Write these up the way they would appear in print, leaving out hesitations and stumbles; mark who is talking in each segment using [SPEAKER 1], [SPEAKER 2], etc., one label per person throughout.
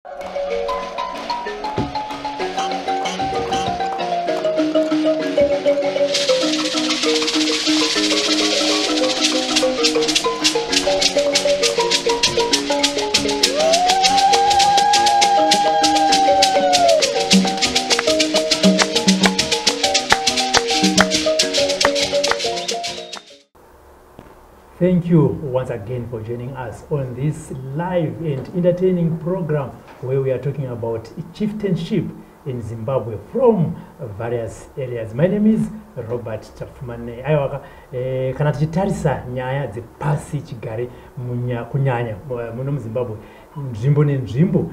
[SPEAKER 1] Thank you once again for joining us on this live and entertaining program where we are talking about chieftainship in Zimbabwe from various areas. My name is Robert Tapfumane. Aiwaka, kana tichitarisa nyaya dzepasi chigare kunyanya muno muZimbabwe, nzvimbo nenzvimbo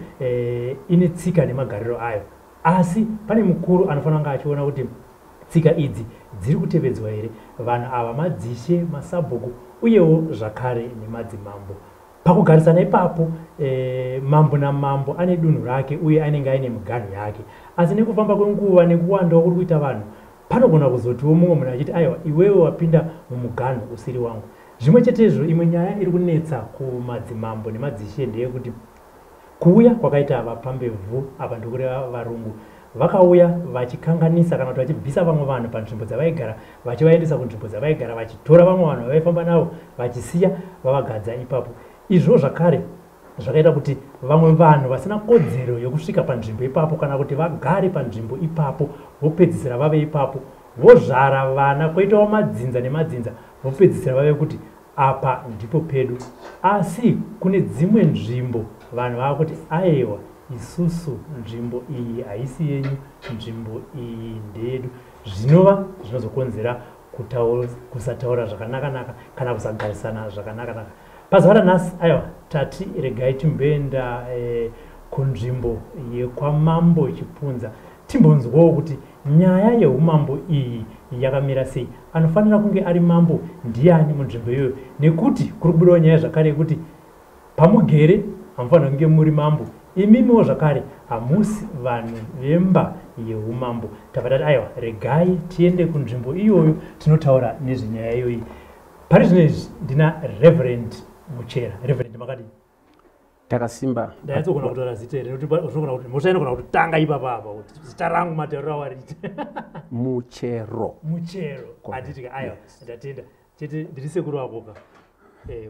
[SPEAKER 1] ine tsika nemagariro ayo. Asi pane mukuru anofanira kunge achiona kuti tsika idzi dziri kutevedzwa here, vanhu ava madzishe, masabhuku uyewo zvakare nemadzimambo. Pakugarisana ipapo, mambo namambo ane dunhu rake uye anenge aine miganhu yake. Asi nekufamba kwenguva nekuwandawo kuri kuita vanhu, panogona kuzotiwo mumwe munhu achiti aiwa, iwewe wapinda mumuganhu usiri wangu. Zvimwe chetezvo, imwe nyaya iri kunetsa kumadzimambo nemadzishe ndeyekuti kuuya kwakaita vapambevhu, apa ndikureva varungu, vakauya vachikanganisa kana kuti vachibvisa vamwe vanhu panzvimbo dzavaigara, vachivaendesa kunzvimbo dzavaigara, vachitora vamwe vanhu vavaifamba navo vachisiya vavagadza ipapo. Izvo zvakare zvakaita kuti vamwe vanhu vasina kodzero yokusvika panzvimbo ipapo kana kuti vagare panzvimbo ipapo vopedzisira vave ipapo, vozvara vana, kwoitawo madzinza nemadzinza, vopedzisira vave kuti apa ndipo pedu. Asi kune dzimwe nzvimbo vanhu vava kuti aiwa, isusu nzvimbo iyi haisi yenyu, nzvimbo iyi ndeyedu, zvinova zvinozokonzera kusataura zvakanaka-naka kana kusagarisana zvakanaka-naka. Pazuva ranhasi, aiwa, tati regai timboenda kunzvimbo yekwaMambo Chipunza, timbonzwawo kuti nyaya yeumambo iyi yakamira sei, anofanira kunge ari mambo ndiani munzvimbo iyoyo, nekuti kuri kubudawo nyaya zvakare yekuti pamugere hamufanira kunge muri mambo, imimiwo zvakare hamusi vanhu vemba yeumambo. Tabva tati aiwa, regai tiende kunzvimbo iyoyo tinotaura nezvenyaya iyoyi. Pari zvino izvi ndina Reverend Muchera. Reverend, makadii?
[SPEAKER 2] Takasimba.
[SPEAKER 1] Ndainyatsogona kutaura zita here? Nekuti unogona kuti mhosva inogona kutotanga ipapa apa kuti zita rangu matauriro awariita.
[SPEAKER 2] Muchero.
[SPEAKER 1] Muchero. Handiti? Aiwa, ndatenda. Chete ndiri sekuru wako ka.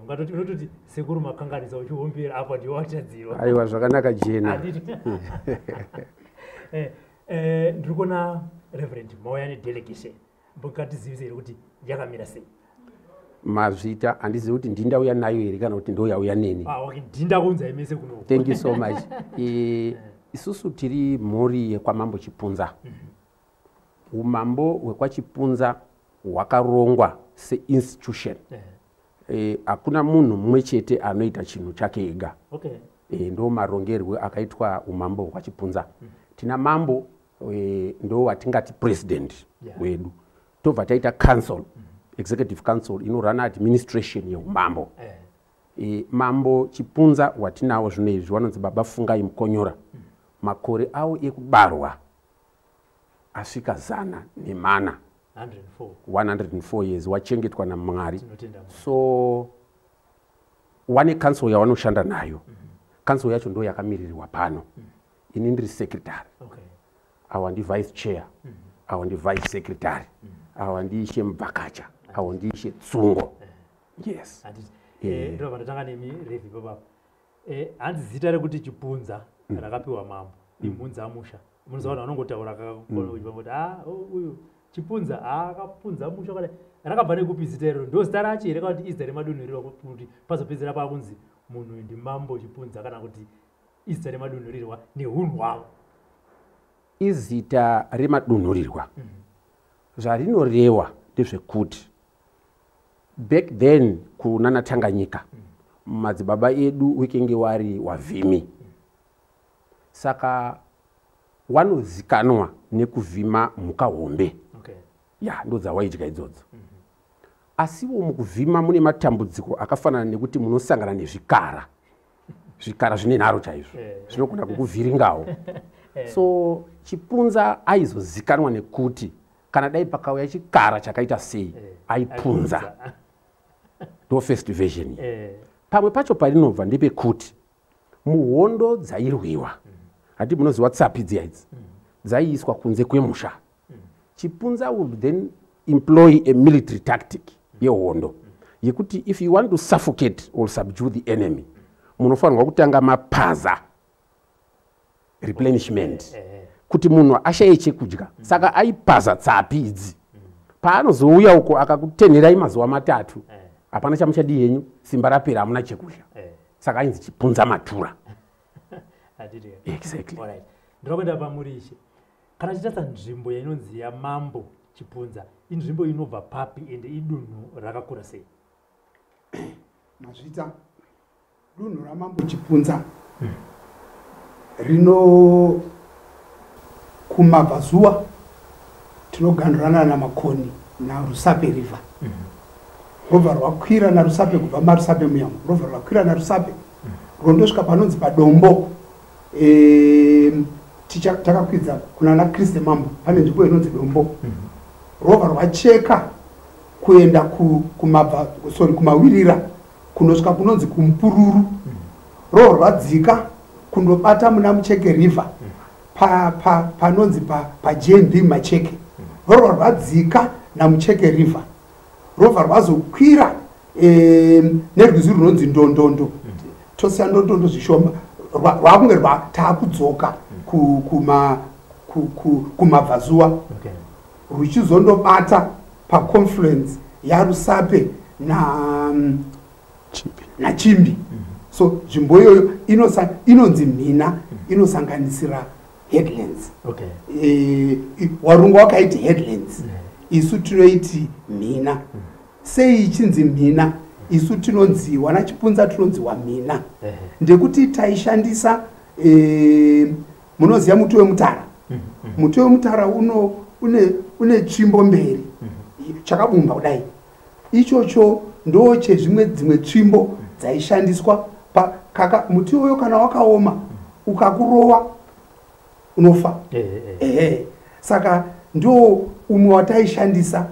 [SPEAKER 1] Ungatoti unototi sekuru makanganisa uchihombera apa ndiwe watadzirwa.
[SPEAKER 2] Aiwa, zvakanaka jena.
[SPEAKER 1] Handiti? Ndiri kuona Reverend mauya nedelegation. Mukatizivise here kuti yakamira sei?
[SPEAKER 2] Mazvita, handizivi kuti ndindauya nayo here kana kuti ndoyauya neni.
[SPEAKER 1] Ah, okay, ndindakuunzai mese kuno.
[SPEAKER 2] Thank you so much. Isusu tiri mhuri yekwaMambo Chipunza. Umambo hwekwaChipunza hwakarongwa seinstitution. Hakuna munhu mumwe chete anoita chinhu chake ega. Ndo marongerwe akaitwa umambo hwaChipunza. Tina mambo, ndo watingati president wedu. Tobva taita council, executive council inorana administration yeumambo. Mambo Chipunza watinawo zvino izvi vanonzi Baba Fungai Mukonyora. Makore avo ekubarwa asvika 104.
[SPEAKER 1] 104.
[SPEAKER 2] 104 years, wachengetwa naMwari.
[SPEAKER 1] Tinotenda Mwari.
[SPEAKER 2] So wane council yawanoshanda nayo. Council yacho ndo yakamiririrwa pano. Ini ndiri secretary. Awa ndi vice chair. Awa ndi vice secretary. Awa ndi Ishe Mubvakacha. Awa ndi Ishe Tsungo. Yes.
[SPEAKER 1] Handiti. Ndobva ndatanga nemi Revi baba. Hanzi zita rekuti Chipunza rakapiwa mambo imhunza musha. Munoziva vanhu vanongotaura kuti uyu Chipunza akapunza musha kana rakabva nekupi zita iroro? Ndo zita racho here kana kuti izita remadunhurirwa kuti pazopedzera pakunzi munhu ndi Mambo Chipunza kana kuti izita remadunhurirwa nehunhu hwavo?
[SPEAKER 2] Izita remadunhurirwa. Zvarinoreva ndezvekuti back then kunana Tanganyika, madzibaba edu wekenge wari wavhimi, saka wanozikanwa nekuvhima mhuka hombe. Ya, ndo dzawaidya idzodzo. Asiwo mukuvhima mune matambudziko akafanana nekuti munosangana nezvikara, zvikara zvine nharo chaizvo, zvinogona kukuvhiringawo. So Chipunza aizozikanwa nekuti kana dai pakauya chikara chakaita sei, aipunza.
[SPEAKER 1] Aipunza.
[SPEAKER 2] Ndo first version. Pamwe pacho parinobva ndepekuti Muhondo dzairwiwa, hati munoziva tsapi dziya idzi dzaiiswa kunze kwemusha. Chipunza would then employ a military tactic yehondo yekuti if you want to suffocate or subdue the enemy, munofanirwa kutanga mapaza replenishment kuti munhu ashaye chekudya. Saka aipaza tsapi idzi, paanozouya uko akakutenherai mazuva 3, hapana chamuchadii henyu, simba rapera, hamuna chekudya. Saka ainzi Chipunza Matura. Exactly.
[SPEAKER 1] Ndinoda kuenda pamuri, ishe. Kana tichitarisa nzvimbo yainonzi yaMambo Chipunza, inzvimbo inobva papi, ende idunhu rakakura sei?
[SPEAKER 3] Mazvita. Dunhu raMambo Chipunza rino kumabvazuva tinoganhurana naMakoni naRusape River. Robva rwakwira naRusape, kubva maRusape muyamo robva rwakwira naRusape, rondosvika panonzi paDombo. Takakwidza kuna naKriste Mambo, pane nzvimbo inonzi Dombo. Robva rwacheka kuenda kumabva, sorry, kumawirira, kunosvika kunonzi kuMupururu. Robva rwadzika kundobata muna Mucheke River panonzi paJNB Macheke. Robva rwadzika naMucheke River, robva rwazokwira nerwizi runonzi Ndondondo. Tosiya Ndondondo zvishoma, rwakunge taakudzoka kumabvazuva, ruchizondobata paconfluence yaRusape naChimbi. So nzvimbo iyoyo inonzi Mhina, inosanganisira Headlands. Warungu wakaiti Headlands, isu tinoiti Mhina. Sei ichinzi Mhina? Isu tinonzi wana Chipunza, tinonzi waMhina ndekuti taishandisa, munoziva muti wemutara? Muti wemutara uno une tsvimbo mberi, chakabumba kudai. Ichocho ndo chezvimwe dzimwe tsvimbo dzaishandiswa. Muti uyo kana wakaoma, ukakurova unofa. Ehe, saka ndo umwe wataishandisa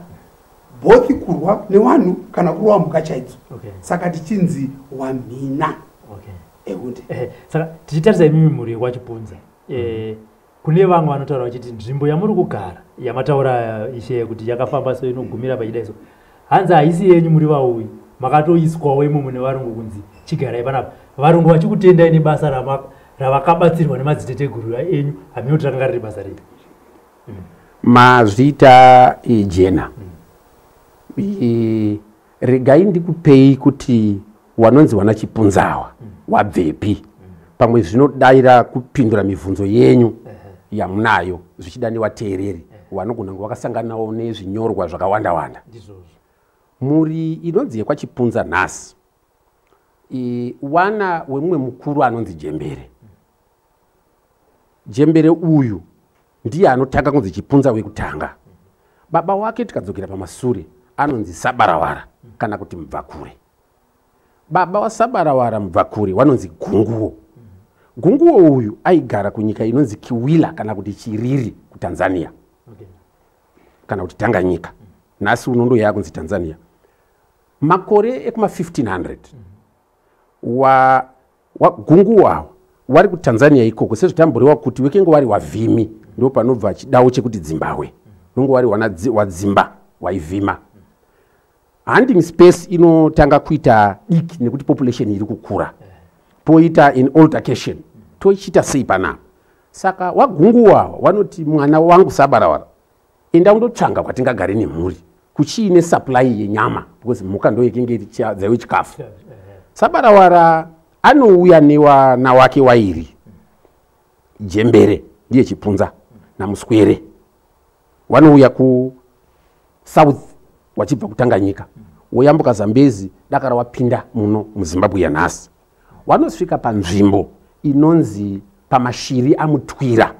[SPEAKER 3] both kurwa nevanhu kana kurova mhuka chaidzo. Saka tichinzi waMhina. Ehunde.
[SPEAKER 1] Saka tichitarisa imimi mhuri yekwaChipunza, kune vamwe vanotaura vachiti nzvimbo yamuri kugara yamataura, ishe, kuti yakafamba so, inogumira pachidai so, hanzi haisi yenyu, muri vauyi, makatoiswawo imomo nevarungu kunzi chigarai panapa, varungu vachikutendai nebasa ravakabatsirwa nemadziteteguru enyu. Hamina kuti rakanga riri basa rei?
[SPEAKER 2] Mazvita, jena. Regai ndikupei kuti wanonzi wana Chipunzawa wabvepi. Pamwe zvinodayira kupindura mibvunzo yenyu yamunayo, zvichida newateereri vanogona kunge vakasanganawo nezvinyorwa zvakawanda wanda. Mhuri inonzi yekwaChipunza nhasi, wana wemumwe mukuru anonzi Jembere. Jembere uyu ndiye anotanga kunzi Chipunza wekutanga. Baba wake, tikadzokera pamasure, anonzi Sabarawara kana kuti Mubvakure. Baba waSabarawara Mubvakure wanonzi Gunguwo. Gunguwo uyu aigara kunyika inonzi Kiwila kana kuti Chiriri kuTanzania, kana kuti Tanganyika, nhasi uno ndo yakunzi Tanzania. Makore ekuma1500 wa Gunguwo awa wari kuTanzania ikoko, sezvitamborewa kuti wekenge wari wavhimi, ndo panobva chidawo chekuti Dzimbahwe, nonge wari wadzimba waivhima. Hunting space inotanga kuita diki nekuti population iri kukura, poita an altercation, tochiita sei panapa? Saka waGunguwawa wanoti, "Mwana wangu Sabarawara, enda undotsvanga kwatingagare nemhuri kuchiine supply yenyama," because mhuka ndo yekenge iri dzaive chikafu. Sabarawara anouya newana wake wairi, Jembere ndiye Chipunza naMuswere. Wanouya kusouth wachibva kuTanganyika, woyambuka Zambezi, dakara wapinda muno muZimbabwe yanhasi. Wanosvika panzvimbo inonzi pamashiri aMutwira,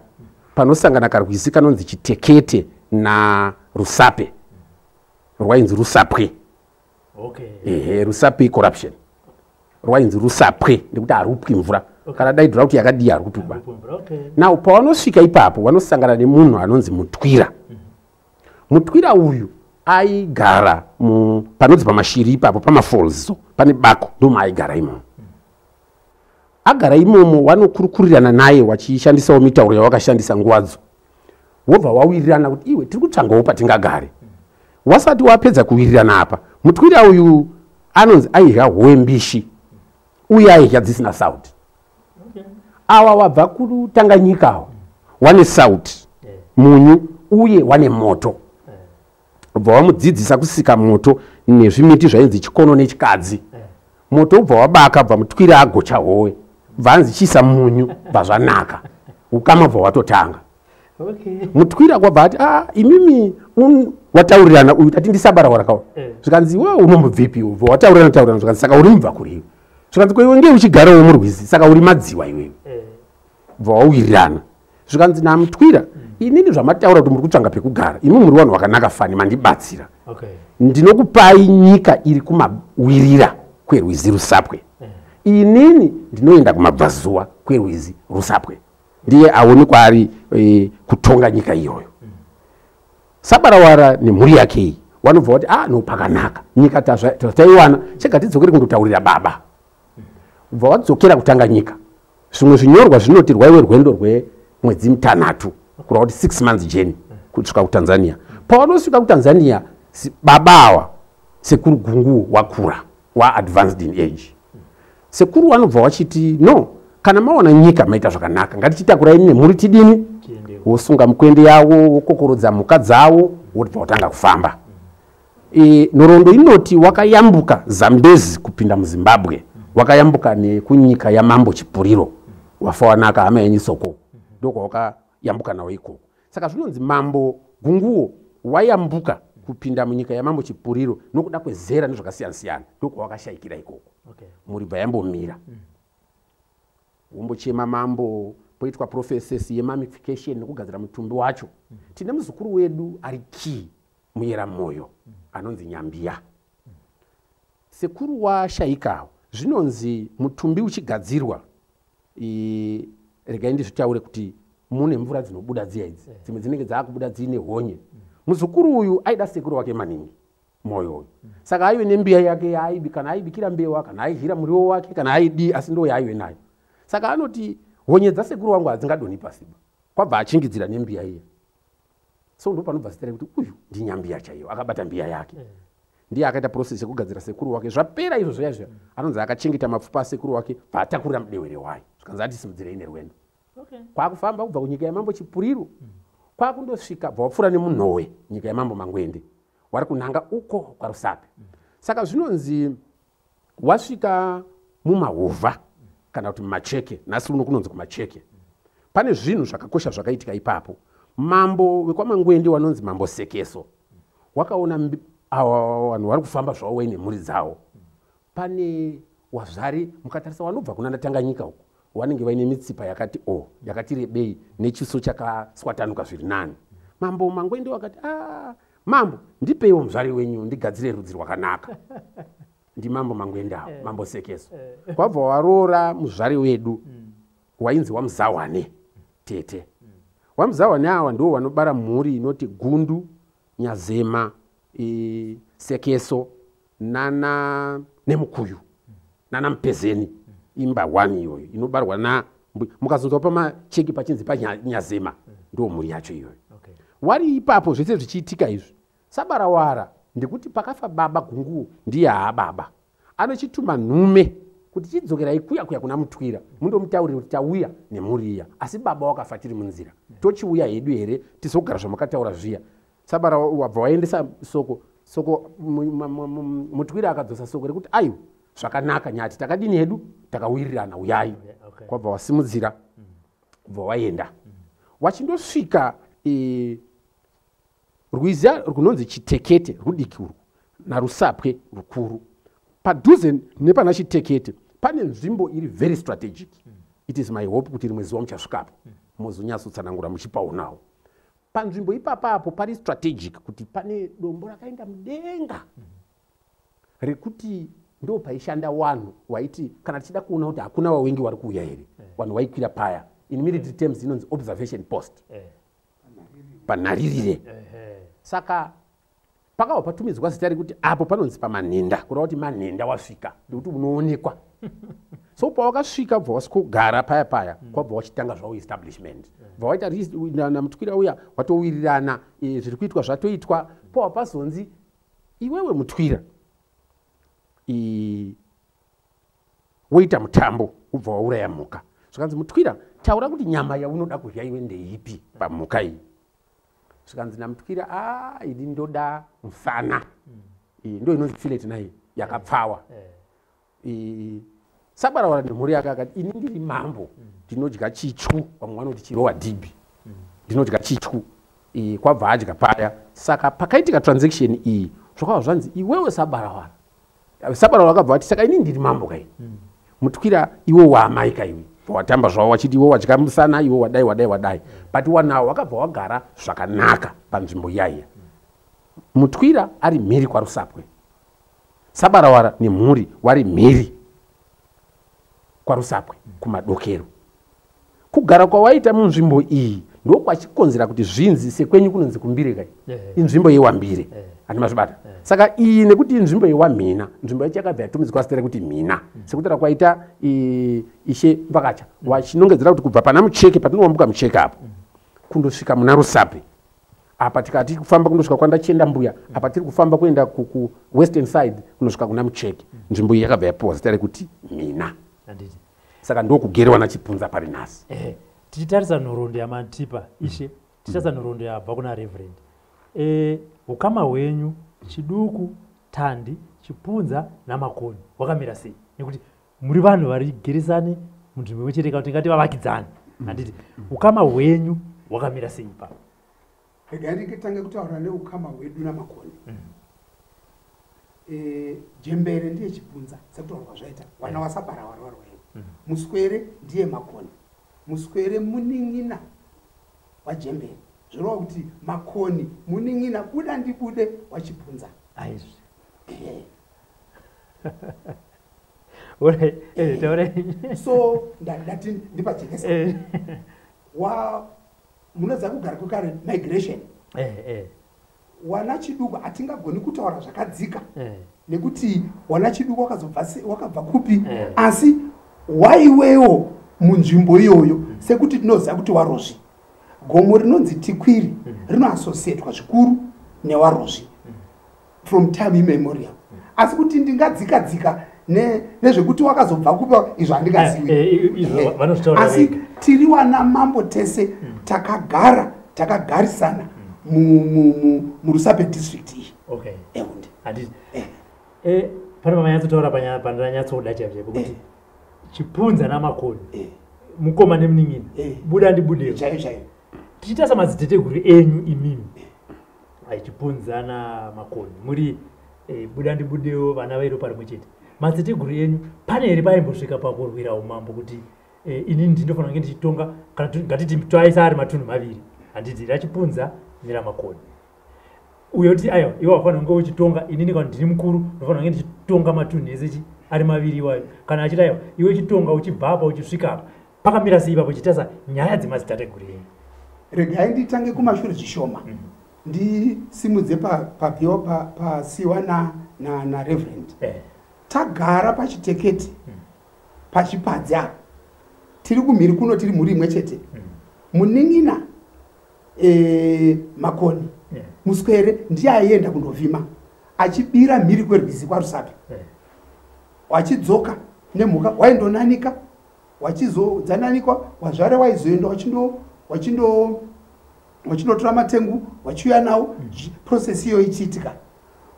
[SPEAKER 2] panosangana karwizi kanonzi Chitekete naRusape, rwainzi Rusapwe. Ehe, Rusape corruption, rwainzi Rusapwe nekuti harupwi mvura. Kana dai drought yakadii, harupwi ba. Now pawanosvika ipapo, wanosangana nemunhu anonzi Mutwira. Mutwira uyu aigara panonzi pamashiri ipapo, pamafalls, so pane bako, ndomaaigara imomo. Agara imomo wanokurukurirana naye wachishandisawo mitauro yawakashandisa nguvadzo, wobva wawirirana kuti iwe tiri kutsvangawo patingagare. Wasati wapedza kuwirirana apa, Mutwira uyu anonzi aidya howe mbishi uye aidya dzisina sauti. Awa wabva kuTanganyika awa wane sauti, munyu uye wane moto. Ubva wamudzidzisa kusika moto nezvimiti zvainzi chikono nechikadzi. Moto ubva wabaka, bva Mutwira agocha howe, bva anzi chiisa munyu, bva zvanaka, ukama bva watotanga. Mutwira kwabva ati a imimi wataurirana uyu tati ndiSabarawara kawa. Zvikanzi iwewe unombobvepi? Ubva wataurirana taurirana, zvikanzi saka uri mubva kuriwe? Zvikanzi ko iwe nge uchigarawo murwizi, saka uri madziwa iwewe. Bva wawirirana, zvikanzi naMutwira, inini zvamataura kuti muri kutsvanga pekugara, imi muri vanhu vakanaka fani, mandibatsira. Ndinokupai nyika iri kumawirira kwerwizi Rusapwe. Inini ndinoenda kumabvazuva kwerwizi Rusapwe. Ndiye aonekwa ari kutonga nyika iyoyo. Sabarawara nemhuri yake iyi wanobva wati ah no, pakanaka, nyika taiwana, chega tidzokere kundotaurira baba. Ubva wadzokera kuTanganyika. Zvimwe zvinyorwa zvinoti rwaiwe rwendo rwemwedzi 6, kureva kuti 6 months journey kusvika kuTanzania. Pawanosvika kuTanzania, baba awa sekuru Gungu wakura, waadvanced in age. Sekuru wanobva wachiti no, kana maona nyika maita zvakanaka, ngatichitakurai nemhuri tidini, wosunga mukwende yawo, wokokorodza mhuka dzawo, wotibva watanga kufamba. Nhoroondo inoti wakayambuka Zambezi kupinda muZimbabwe, wakayambuka nekunyika yamambo Chipuriro, wafa wanaka hama yenyu Soko, ndokwawakayambuka nawo ikoko. Saka zvinonzi mambo Gunguwo wayambuka kupinda munyika yamambo Chipuriro nokuda kwezera nezvakasiyana-siyana, ndokwawakashayikira ikoko. Mhuri bva yambomira, wombochema mambo, poitwa process yemummification nekugadzira mutumbi wacho. Tine muzukuru wedu ari kii muyera moyo anonzi Nyambiya. Sekuru washayikawo, zvinonzi mutumbi uchigadzirwa, regai ndizvitaure kuti mune mvura dzinobuda dziya idzi, dzimwe dzinenge dzaakubuda dziine honye. Muzukuru uyu aida sekuru wake maningi, moyo uyu. Saka aive nembiya yake yaaibi, kana aibikira mbewa, kana aidyira muriwo wake, kana aidii, asi ndo yaaive nayo. Saka anoti honye dzasekuru wangu hadzingadonhi pasiba, kwabva achingidzira nembiya iya. So ndo panobva zita rekuti uyu ndiNyambiya chaiyo, akabata mbiya yake. Ndiye akaita process yekugadzira sekuru wake. Zvapera izvo zviya zviya, anonzi akachengeta mapfupa asekuru wake, bvaatakurira mudewere wayo, zvikanzi atisimudzirei nerwendo. Kwakufamba kubva kunyika yamambo Chipuriro, kwakundosvika bva wapfuura nemunhowe, nyika yamambo Mangwende, wari kunanga uko kwaRusape. Saka zvinonzi wasvika mumahovha kana kuti mumacheke, nhasi uno kunonzi kumacheke, pane zvinhu zvakakosha zvakaitika ipapo. Mambo wekwaMangwende wanonzi mambo Sekeso wakaona awa vanhu vari kufamba zvavo vaine mhuri dzavo. Pane wazvari, mukatarisa vanobva kuna Tanganyika uko, vanenge vaine mitsipa yakati o yakati rebei nechiso chakaswatanuka zviri nani. Mambo Mangwende wakati a mambo, ndipeiwo muzvari wenyu ndigadzire rudzi rwakanaka. Ndimambo Mangwende avo, mambo Sekeso. Kwabva waroora muzvari wedu wainzi waMuzawane tete. WaMuzawane awa ndo vanobara mhuri inoti Gundu, Nyazema, Sekeso nana Nemukuyu nana Mupezeni. Imba 1 iyoyo inobarwa na mukazonzwa pamacheki pachinzi paNyazema, ndo mhuri yacho iyoyo. Wari ipapo zvese zvichiitika izvi, Sabarawara ndekuti pakafa baba Gunguwo ndiye haababa anochituma nhume kuti chidzokerai kuya kuya kuna Mutwira, mundomutaurira kuti tauya nemhuri iya, asi baba wakafa tiri munzira, tochiuya hedu here tizogara zvamakataura zviya. Sabara wabva waendesa soko soko, Mutwira akadzosa soko rekuti aiwa, zvakanaka nyati, takadini hedu, takawirirana, uyai. Kwabva wasimudzira, kubva waenda, wachindosvika rwizi runonzi Chitekete rudiki urwu naRusapwe rukuru. Padhuze nepana Chitekete pane nzvimbo iri very strategic. It is my hope kuti rimwe zuva muchasvikapo, mozonyatsotsanangura muchipaonawo panzvimbo ipapapo. Pari strategic kuti pane dombo rakaenda mudenga rekuti ndo paishanda wanhu waiti kana tichida kuona kuti hakuna vawengi vari kuuya here, vanhu vaikwira paya. In military terms inonzi observation post, panharirire. Saka Pakabva patumidzwa zita rekuti apo panonzi pamanhenda, kureva kuti manhenda wasvika nekuti unoonekwa. So pawakasvika bva wasikogara paya paya, kwabva wachitanga zvavo establishment, bva waita naMutwira uya, watowirirana, zviri kuitwa zvatoitwa. Pawabva pazonzi iwewe Mutwira woita mutambo, ubva wauraya mhuka. Zvikanzi, Mutwira, taura kuti nyama yaunoda kudya iwe ndeipi pamhuka iyi. Zvikanzi naMutwira, a ini ndoda musana. Ndo inonzi fillet nai yakapfawa. Sabarawara nemhuri yake akati, ini ndiri mambo, ndinodya chityu. Vamwe vanoti chirowa dhibhi, ndinodya chityu. Kwabva adya paya. Saka pakaitika transaction iyi, zvakabva zvanzi iwewe Sabarawara, Sabarawara akabva ati, saka ini ndiri mambo kai, Mutwira iwe waamai kaiwe. Watamba zvavo wachiti iwe wadya musana, iwe wadai wadai wadai, but wanawo wakabva wagara zvakanaka panzvimbo iyaiya. Mutwira ari mhiri kwaRusapwe, Sabarawara nemhuri wari mhiri kwaRusapwe kumadokero. Kugara kwawaita munzvimbo iyi ndokwachikonzera kuti zvinzi sekwenyu kunonzi kumbire kai, inzvimbo yewambire, handi mazvibata? Saka iyi nekuti inzvimbo yewamhina, nzvimbo yacho yakabva yatumidzwa zita rekuti Mhina, sekutaura kwaita Ishe Mbakacha, wachinongedzera kuti kubva pana Mucheke, patinowambuka Mucheke apo, kundosvika muna Rusape apa, tikati kufamba kundosvika kwandachenda mbuya apa, tiri kufamba kuenda ku western side kunosvika kuna Mucheke, nzvimbo iyi yakabva yapiwa zita rekuti Mhina. Saka ndokugerewa naChipunza pari nhasi.
[SPEAKER 1] Tichitarisa nhoroondo yamatipa ishe, tichitarisa nhoroondo yabva kuna Reverend, ukama hwenyu Chiduku, Tandi, Chipunza naMakoni hwakamira sei? Nekuti muri vanhu vari geresani munzvimbo imwe chete, kana kuti tingati vavakidzani, handiti? Ukama hwenyu hwakamira sei ipapo?
[SPEAKER 3] Regai nditange kutaura neukama hwedu naMakoni. Jembere ndiye Chipunza, sekutaura kwazvaita wana waSabarawara warwere. Muswere ndiye Makoni. Muswere munin'ina waJembere, zvoreva kuti Makoni munin'ina buda ndibude waChipunza.
[SPEAKER 1] Aizvi. Alright, taurai.
[SPEAKER 3] So ndati ndipajekesa. Wa munoziva kugara kwekare, migration, wana Chiduku hatingagoni kutaura zvakadzika nekuti wana Chiduku wakabva kupi, asi waiwewo munzvimbo iyoyo. Sekuti tinoziva kuti Warozvi, gomo rinonzi Tikwiri rinoassociatwa zvikuru neWarozvi from time immemorial, asi kuti ndingadzika dzika nezvekuti wakazobva kupi, izvo handingazivi.
[SPEAKER 1] Izvo vanozvitaura
[SPEAKER 3] Asi
[SPEAKER 1] vega.
[SPEAKER 3] tiri wana mambo tese, takagara takagarisana muRusape district iyi. Eunde.
[SPEAKER 1] Handiti.
[SPEAKER 3] Eh.
[SPEAKER 1] Pane mamanyatsotaura panyaya pandanyatsoda chaizvo chaipo kuti Chipunza naMakoni mukoma nemunin'ina, buda ndibudewo.
[SPEAKER 3] Chaiyo chaiyo.
[SPEAKER 1] Tichitarisa madziteteguru enyu imimi, aiChipunza naMakoni muri buda ndibudewo, vana veropa rimwe chete, madziteteguru enyu pane here paimbosvika pakurwira umambo kuti inini ndinofanira kunge ndichitonga? Kana ngatiti twaisa ari matunhu maviri, handiti, raChipunza neraMakoni, uyo kuti aiwa, iwe wafanira kunge uchitonga, inini kana ndini mukuru ndofanira kunge ndichitonga matunhu ese chi ari maviri iwayo, kana achiti aiwa, iwe uchitonga uchibva apa uchisvika apa? Pakamira sei ipapo chitarisa nyaya dzemadzitateguru enyu?
[SPEAKER 3] Regai nditange kumashure zvishoma, ndisimudze pabviwa pasiwa naReverend. Tagara pachitekete, pachipadzi apa, tiri kumhiri kuno, tiri mhuri imwe chete. Munin'ina Makoni, Muswere, ndiye aienda kundovhima achibira mhiri kwerwizi kwaRusape, wachidzoka nemhuka, waindonanika, wachizodzananikwa, wazvare waizoenda wachindotora matengu, wachiuya nawo. Process iyo ichiitika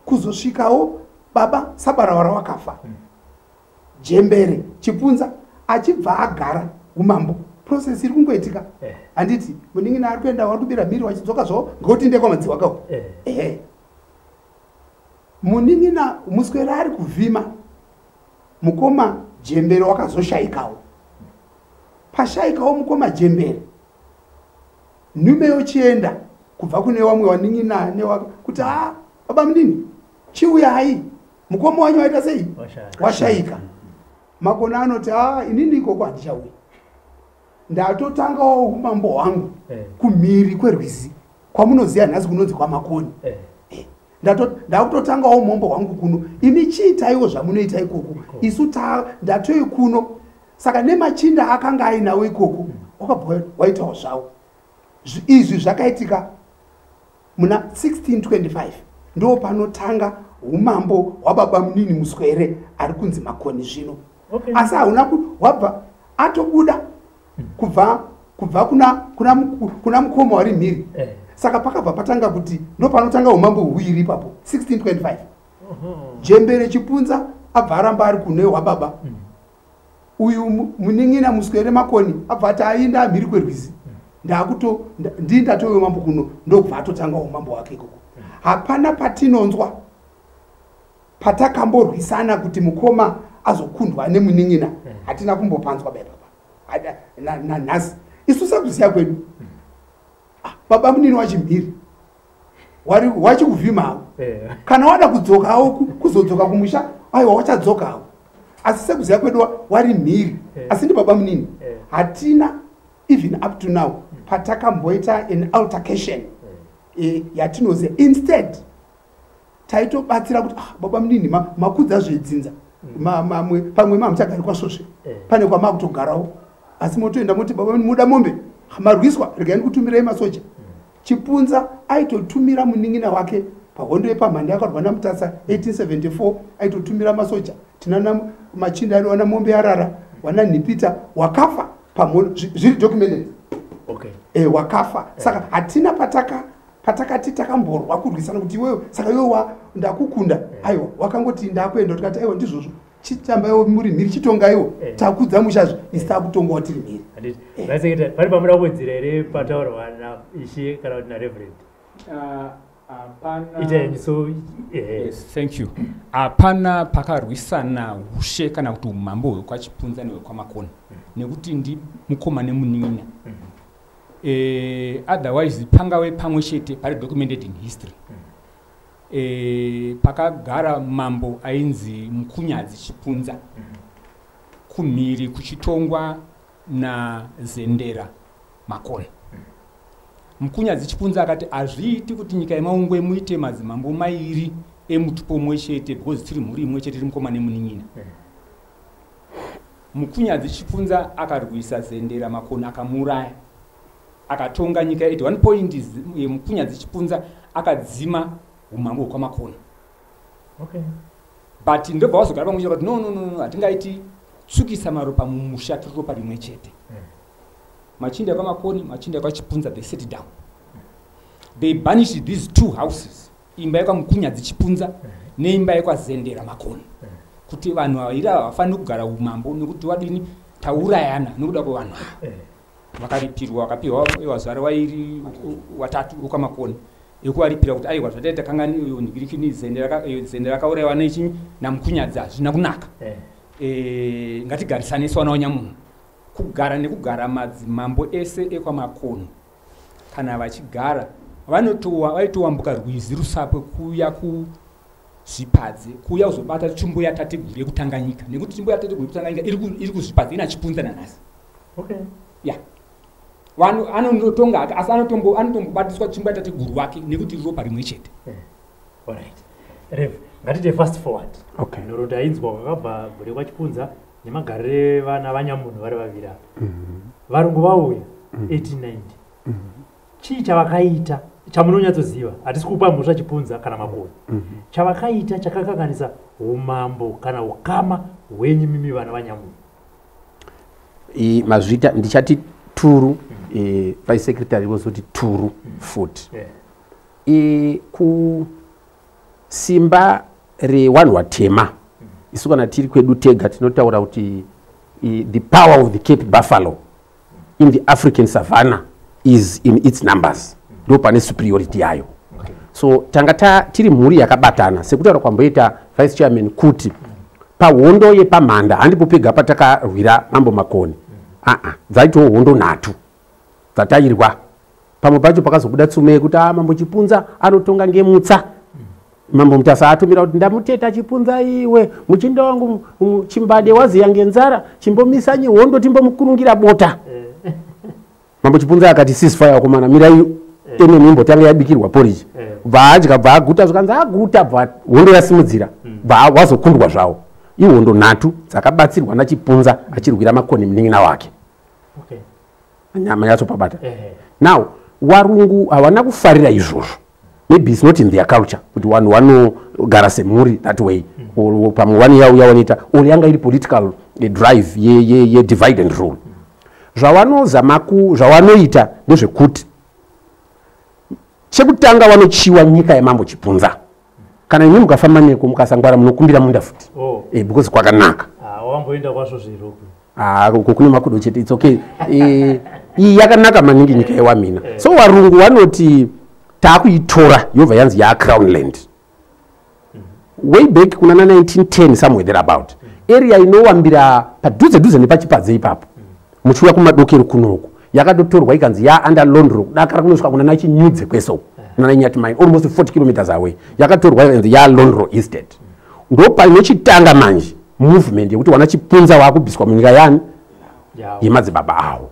[SPEAKER 3] kuzosvikawo baba Sabarawara wakafa, Jembere Chipunza achibva agara umambo. Process iri kungoitika, handiti? Munin'ina ari kuenda, wari kubira mhiri, wachidzoka zvavo, ngekuti ndekwamadziwa kako. Ehe, munin'ina Muswere ari kuvhima, mukoma Jembere wakazoshayikawo. Pashayikawo mukoma Jembere, nhume yochienda kubva kune vamwe vanin'ina kuti a baba munini, chiuyai, mukoma wanyu waita sei?
[SPEAKER 1] Washaya.
[SPEAKER 3] Washayika. Makona anoti, a inini ikoko handichauya, ndatotangawo umambo hwangu kumhiri kwerwizi kwamunoziva nhasi kunonzi kwaMakoni. Ndakutotangawo umambo hwangu kuno, imi chiitaiwo zvamunoita ikoko, isu ndatoi kuno. Saka nemachinda akanga ainawo ikoko wakabva waitawo zvavo. Izvi zvakaitika muna 1625, ndo panotanga umambo hwababa munini Muswere ari kunzi Makoni zvino. Asi hauna wabva atobuda kubva kuna mukoma wari mhiri. Saka pakabva patanga kuti ndo panotanga umambo huiri ipapo 1625. Jembere Chipunza abva aramba ari kune hwababa. Uyu munin'ina Muswere Makoni abva ati ainda mhiri kwerwizi, ndakuto ndii ndatove mambo kuno, ndokubva atotanga umambo hwake ikoko. Hapana patinonzwa patakamborwisana kuti mukoma azokundwa nemunin'ina, hatina kumbopanzwa baipapa nanhasi. Isu sekuziya kwedu, baba munini wachimhiri wachikuvhimawo, kana wada kudzokawo kuzodzoka kumusha, aiwa wachadzokawo, asi sekuziya kwedu wari mhiri, asi ndi baba munini. Hatina even up to now patakamboita an altercation yatinoziya. Instead taitobatsira kuti baba munini makudza zvedzinza, pamwe mamuchagari kwasvosve, pane kwamakutogarawo, asi motoenda moti baba munini muda mombe, marwiswa, regai ndikutumirai masoja. Chipunza aitotumira munin'ina wake pahondo yepamhanda yakarwa naMutasa 1874, aitotumira masoja. Tinana machinda ari wana mombe yarara, wana Nhipita wakafa pamhondo, zviri documented. Wakafa. Saka hatina patakati takamborwa kurwisana kuti iwewe saka iwewe ndakukunda, aiwa wakangoti ndakuenda, tikati aiwa ndizvozvo, chitambaiwo muri mhiri, chitongaiwo, takudza mushazvo, isi takutongawo tiri mhiri.
[SPEAKER 1] Vasekretary, pane pamuda kuwedzera here pataurwa naishe kana kuti nareverend?
[SPEAKER 4] Hapana.
[SPEAKER 1] Itaini so.
[SPEAKER 4] Yes, thank you. Hapana pakarwisana ushe kana kuti umambo hwekwaChipunza nehwekwaMakoni, nekuti ndi mukoma nemunin'ina. Otherwise pangave pamwe chete pari documented in history. Pakagara mambo ainzi Mukunyadzi Chipunza, kumhiri kuchitongwa naZendera Makoni. Mukunyadzi Chipunza akati hazviiti kuti nyika yemaungwe muite madzimambo mairi emutupo umwe chete, because tiri mhuri imwe chete, tiri mukoma nemunin'ina. Mukunyadzi Chipunza akarwisa Zendera Makoni, akamuuraya, akatonga nyika. At one point Mukunyadzi Chipunza akadzima umambo hwekwaMakoni. But ndobva wazogara pamwe chete, vakati no, no, no, no, hatingaiti tsukisa maropa mumusha, tiri ropa rimwe chete. Machinda ekwaMakoni, machinda ekwaChipunza, they sit down, they banished these two houses, imba yekwaMukunyadzi Chipunza neimba yekwaZendera Makoni, kuti vanhu vairi ava havafaniri kugara umambo, nekuti wadini, taurayana nekuda kwevanhu ava. Vakaripirwa, vakapiwa wazvara wairi watatu wekwaMakoni ekuvaripira kuti aiwa, zvataita kangani ndigirikini, zende rakaurayiwa nechinyi naMukunyadzi hazvina kunaka. Ngatigarisane sewana wanyamunhu. Kugara nekugara, madzimambo ese ekwaMakono kana vachigara vaitowambuka rwizi Rusapwe kuuya kuzvipadze, kuuya kuzobata tsvimbo yatateguru yekutanganyika, nekuti tsvimbo yatateguru yekutanganyika iri kuzvipadze, ina Chipunza nanhasi. Ya, vanhu anonotonga hake, asi anotombobatiswa tsvimbo yatateguru wake nekuti ropa rimwe chete.
[SPEAKER 1] Alright. Rev, ngatite fast forward. Nhoroondo yainzwa kwakabva gore kwaChipunza nemagariro evana vanyamunhu vari vaviri ava. Varungu vauya 1890. Chii chavakaita chamunonyatsoziva? Hatisi kupa mhosva Chipunza kana Makoni. Chavakaita chakakanganisa umambo kana ukama hwenyu mimi vana vanyamunhu?
[SPEAKER 2] Mazvita, ndichati turu, vice secretary vozoti turu futi. Ku simba rewanhu watema, isu kana tiri kwedu tega tinotaura kuti the power of the Cape buffalo in the African savannah is in its numbers, ndo pane superiority yayo. So tanga tiri mhuri yakabatana, sekutaura kwamboita vice chairman kuti pahondo yepamhanda handipo pega patakarwira mambo Makoni. Aa, dzaitawo hondo nhatu dzatairwa. Pamwe pacho pakazobuda tsume yekuti a mambo Chipunza anotonga ngemutsa. Mambo Mutasa atumira kuti ndamuteta Chipunza, iwe muchinda wangu Chimbade waziya ngenzara, chimbomisanyi hondo timbomukurungira bota. Mambo Chipunza akati, "Ceasefire, vakomana, mirai, enemy imbotanga yabikirwa porridge." Bvaadya, bvaaguta, zvikanzi aguta, bva hondo yasimudzira, bva wazokundwa zvawo. Ihondo nhatu dzakabatsirwa naChipunza achirwira Makoni munin'ina wake. Nyama yatsopabata. Now warungu havana kufarira izvozvo. Maybe it's not in their culture kuti vanhu vanogara semhuri that way, or pamwe vaneyauya vanoita, or yanga iri political drive yedivide and rule. Zvavanozama zvavanoita ndezvekuti, chekutanga, vanochiwa nyika yamambo Chipunza. Kana imi mukafamba neko, mukasangwara, munokumbira munda futi. Because kwakanaka.
[SPEAKER 1] Ah, wamboenda kwazvo zviruku?
[SPEAKER 2] Ah, uko kune makudo chete. It's okay. Iyi yakanaka maningi, nyika yewamina. So varungu vanoti taakuitora, yobva yanzi yaCrown land. Way back kuna na 1910, somewhere thereabout, area inowambira padhuze dhuze nepachipadze ipapo, muchiuya kumadokero kunoku, yakatotorwa ikanzi ya under Lonrho, kudakara kunosvika kuna naChinyudze kwese uku, kuna naNyathi Mine, almost 40 kilometers away. Yakatorwa ikanzi ya Lonrho Estate. Ndo painochitanga manje movement yekuti wana Chipunza waakubviswa munyika yani yemadzibaba avo.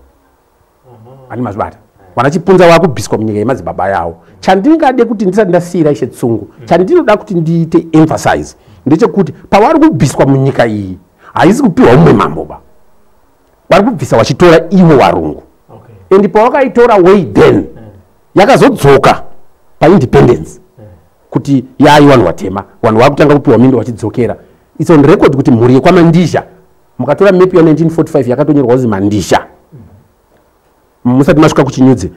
[SPEAKER 2] Ani mazvibata? Wana Chipunza waakubviswa munyika yemadzibaba yavo. Chandingade kuti ndisati ndasiyira Ishe Tsungu, chandinoda kuti ndiite emphasize ndechekuti pavari kubviswa munyika iyi, haisi kupiwa umwe mambo ba. Vari kubvisa vachitora ivo varungu. And pawakaitora way then, yakazodzoka paindependence kuti yai vanhu vatema, vanhu vakutanga kupiwa minda vachidzokera. It's on record kuti mhuri yekwaMandizha, mukatora mepu ya1945, yakatonyorwa kuzi Mandizha, musati masvika kuChinyudzi,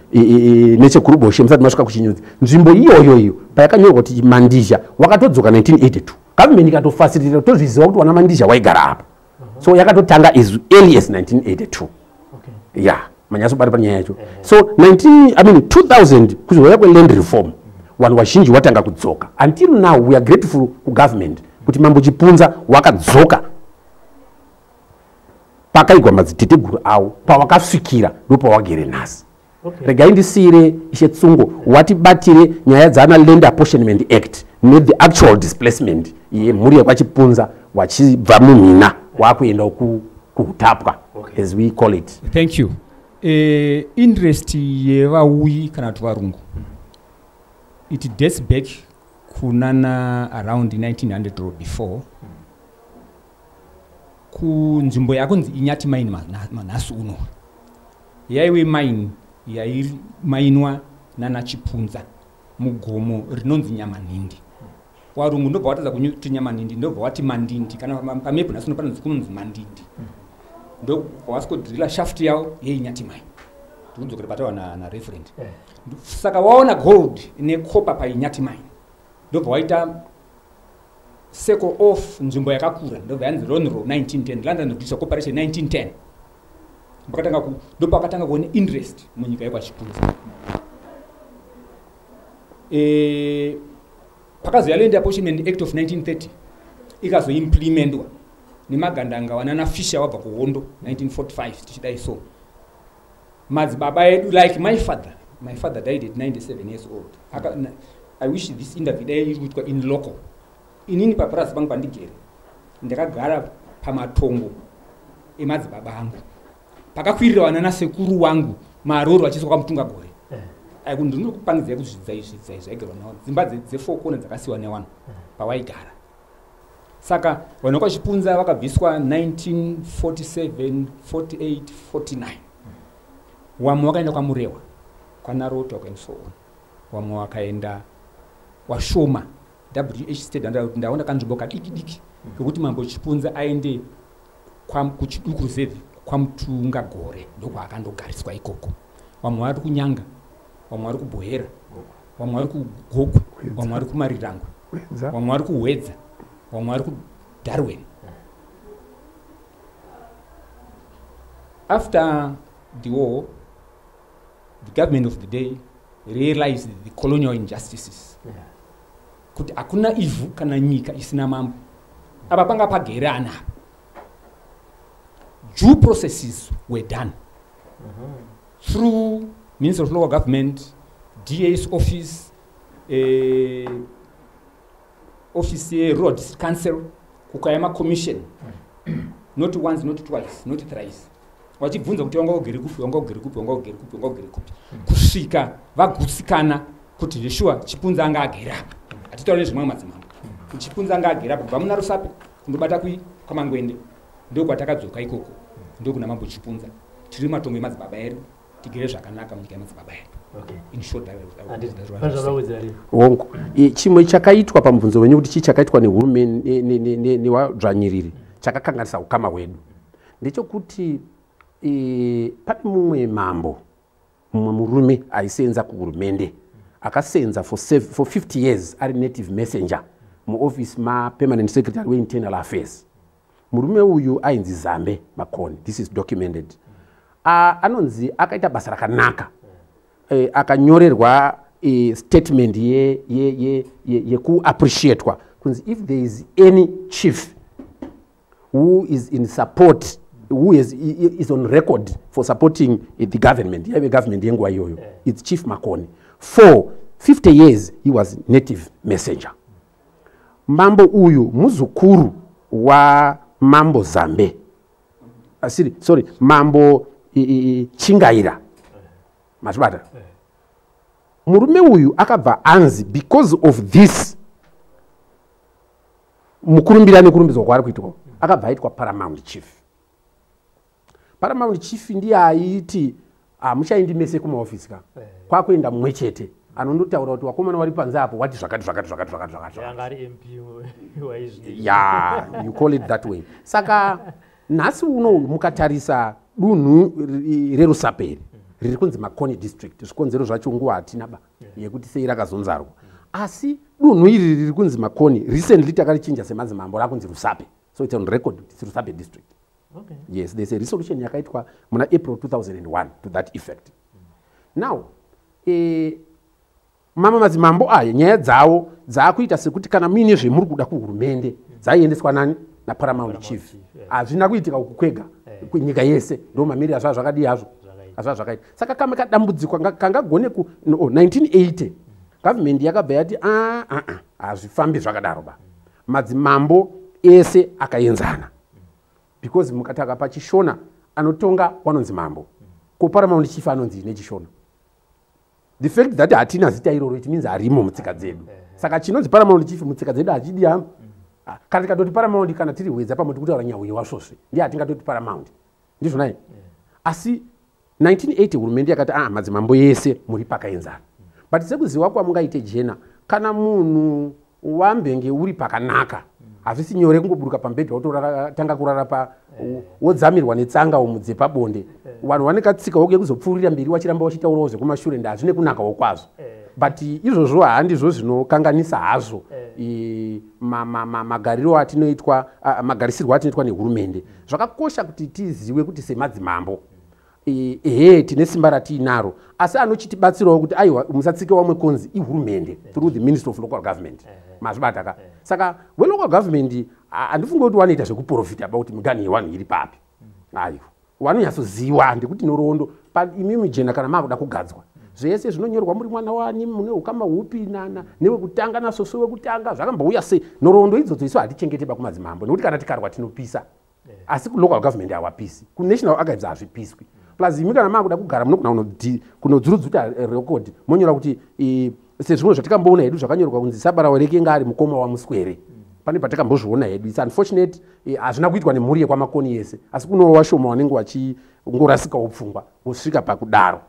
[SPEAKER 2] nechekuruboshe, musati masvika kuChinyudzi, nzvimbo iyoyo iyo payakanyorwa kuti Mandizha, wakatodzoka 1982, government ikatofacilitata, tozviziva kuti wana Mandizha waigara apa. So yakatotanga as early as 1982. Ya, manyatsobata panyaya yacho. So 19, I mean 2000, kuzouya kweland reform, vanhu vazhinji watanga kudzoka. Until now we are grateful kugovernment kuti mambo Chipunza wakadzoka pakaigwa madziteteguru avo, pawakasvikira ndopawagere nhasi. Regai ndisiyire Ishe Tsungo watibatire nyaya dzana Land Apportionment Act nethe actual displacement yemhuri yekwaChipunza wachibva mumhina wakuenda kuutapwa, as we call it.
[SPEAKER 4] Thank you. Interest yevauyi kana kuti varungu, it dates back kunana around 1900 or before, kunzvimbo yakunzi Inyati Mine. Manhasi uno yaive mine yaimainwa nana Chipunza mugomo rinonzi Nyamanhindi. Warungu ndobva watadza kuti Nyamanhindi, ndobva wati Mandindi. Kana pamepu nhasi uno panonzi kunonzi Mandindi. Ndobva waskodrilla shaft yavo yeInyati Mine. Ndikudzokera patawa nareverend. Saka waona gold necopper paInyati Mine, ndobva waita circle off nzvimbo yakakura, ndobva yanzi Lonrho 1910, London British Corporation 1910. Ndopakatanga kuone interest munyika yekwaChipunza. Pakazoya Land Apportionment Act of 1930, ikazoimplementwa nemagandanga wanana Fisher wabva kuhondo 1945 tichidai. So madzibaba edu, like my father, my father died at 97 years old. I wish this interview dai iri kuitwa in local. Inini papurazi pangu pandigere, ndakagara pamatongo emadzibaba angu, pakakwirira vana nasekuru wangu maroro vachiiswa kwaMutunga Gore. Ndinokupangidzai kuti zvidzai zvidzai zvaigarwa navanhu, dzimba dzefour corner dzakasiyiwa nevanhu pawaigara. Saka vanhu vekwaChipunza vakabviswa 1947, 48, 49. Wamwe wakaenda kwaMurewa, kwaNarota and so on. Wamwe wakaenda washoma wh state. Kuti ndaona kanzvimbo kadiki diki kekuti mambo Chipunza aende kuChiduku Reserve kwaMutunga Gore, ndokwaakandogariswa ikoko. Vamwe vari kuNyanga, vamwe vari kuBohera, vamwe vari kuGokwe, vamwe vari kuMarirangwe, vamwe vari kuHwedza, vamwe vari kuDarwin. After the war, the government of the day realized the colonial injustices, kuti hakuna ivhu kana nyika isina mambo. Apa panga pagere ana apa. Due processes were done through Minister of Local Government, DA's office, office yerural district council, kukaya macommission, not once, not twice, not thrice, vachibvunza kuti wanga ugere kupi, wanga ugere kupi, wanga ugere kupi, wanga ugere kupi, kusvika vagutsikana. Kuti zveshuwa Chipunza anga agere apa. Hatitaure nezvemamwe madzimambo. Kuti Chipunza anga agere apa kubva muna Rusape kundobata kui kwaMangwende. Ndokwatakadzoka ikoko. Ndokuna Mambo Chipunza. Tiri matongo emadzibaba edu. Tigere zvakanaka munyika yemadzibaba edu.
[SPEAKER 1] Okay.
[SPEAKER 4] In short,
[SPEAKER 1] Handiti.
[SPEAKER 4] that's what
[SPEAKER 1] Pane
[SPEAKER 4] I was saying.
[SPEAKER 1] zvavawedzera ripi?
[SPEAKER 2] Hongu. Chimwe chakaitwa pamubvunzo wenyu kuti chii chakaitwa nehurumende newadzvanyiriri chakakanganisa ukama hwedu ndechekuti pane mumwe mambo, mumwe murume aisenza kuhurumende, akasenza for 50 years ari native messenger muoffice mapermanent secretary weinternal affairs. Murume uyu ainzi Zambe Makoni. This is documented. Anonzi akaita basa rakanaka. Akanyorerwa statement yekuappreciatwa kunzi if there is any chief who is in support, who is on record for supporting the government, yaive government yenguva iyoyo, it's Chief Makoni. For 50 years he was native messenger. Mambo uyu muzukuru wa Mambo Zambe, asiri, sorry, Mambo Chingaira. Mazvibata? Murume uyu akabva anzi because of this mukurumbira nekurumbidzwa kwaari kuitwa, akabva aitwa paramount chief. Paramount chief ndiye aiti hamuchaendi mese kumaofisi ka, kwakuenda mumwe chete anondotaura kuti wakomana wari panze apo wati zvakati zvakati zvakati zvakati zvakati.
[SPEAKER 1] Anga ari MP waizvi.
[SPEAKER 2] Ya, you call it that way. Saka nhasi uno mukatarisa dunhu reRusape riri kunzi Makoni District, zvikonzero zvacho nguva hatina ba yekuti sei rakazonzarwa, asi dunhu iri riri kunzi Makoni recently takarichinja semadzimambo, rakunzi Rusape. So it's on record, it's Rusape District. Yes, there's a resolution yakaitwa muna April 2001 to that effect. Now mamwe madzimambo aya nyaya dzavo dzaakuita sekuti kana muine zvemuri kuda kuhurumende dzaiendeswa nani? Naparamount chief. Hazvina kuitika uku kwega, kunyika yese ndo mamiriro azvaa zvakadii hazvo, azvaa zvakaita. Saka kamwe kadambudziko kangagone ku no, oh, 1980 government yakabva yati ah, ah, ah, hazvifambi zvakadaro ba, madzimambo ese akaenzana, because mukataka pachishona anotonga wanonzi mambo, ko paramount chief anonzi nechishona? The fact that hatina zita iroro, it means harimo mutsika dzedu. Saka chinonzi paramount chief mutsika dzedu hachidi hama. Ah, kana tikatoti paramount, kana tiri Hwedza pamwe tikutaura Nyauye wasvosve, ndiye hatingatoti paramount, ndizvonai? Asi 1980 hurumende yakati ah, madzimambo ese muri pakaenzana. But sekuziva kwamungaite jena, kana munhu wambenge uri pakanaka, hazvisi nyore kungoburuka pambedha wototanga kurara pa wodzamirwa netsanga umu dzepabonde. Vanhu vane katsika wokuye kuzopfuurira mberi wachiramba wachitaurawo zvekumashure, ndahazvine kunakawo kwazvo. But izvozvo handizvo zvinokanganisa hazvo magariro atinoitwa, magarisirwo atinoitwa nehurumende. Zvakakosha kuti tizive kuti semadzimambo ehe tine simba ratiinaro, asi anochitibatsirawo kuti aiwa, musatsike wamwe konzi ihurumende through the Minister of Local Government. Mazvibata ka? Saka welocal government handifungi kuti wanoita zvekuprofita ba kuti miganhu yewanhu iri papi. Aiwa, vanonyatsoziva ndekuti nhoroondo imimi jena kana maakuda kugadzwa zvese zvinonyorwa, muri mwana wani, mune ukama hupi nana newekutanga nasoso wekutanga, zvakambouya sei, nhoroondo idzodzo isu hatichengete ba kumadzimambo, nekuti kana tikarwa tinopisa. Asi kulocal government hawapisi, kunational archives hazvipiswi. Plus imi kana maakuda kugara munogona kunodzurudzuta record, monyora kuti sezvimwe zvatikamboona hedu zvakanyorwa kunzi Sabara Rekenga ari mukoma waMuswere. Pane patakambozviona hedu. It's unfortunate, hazvina kuitwa nemhuri yekwaMakoni yese, asi kunowa washoma vanenge vachingorasikawo pfungwa vosvika pakudaro.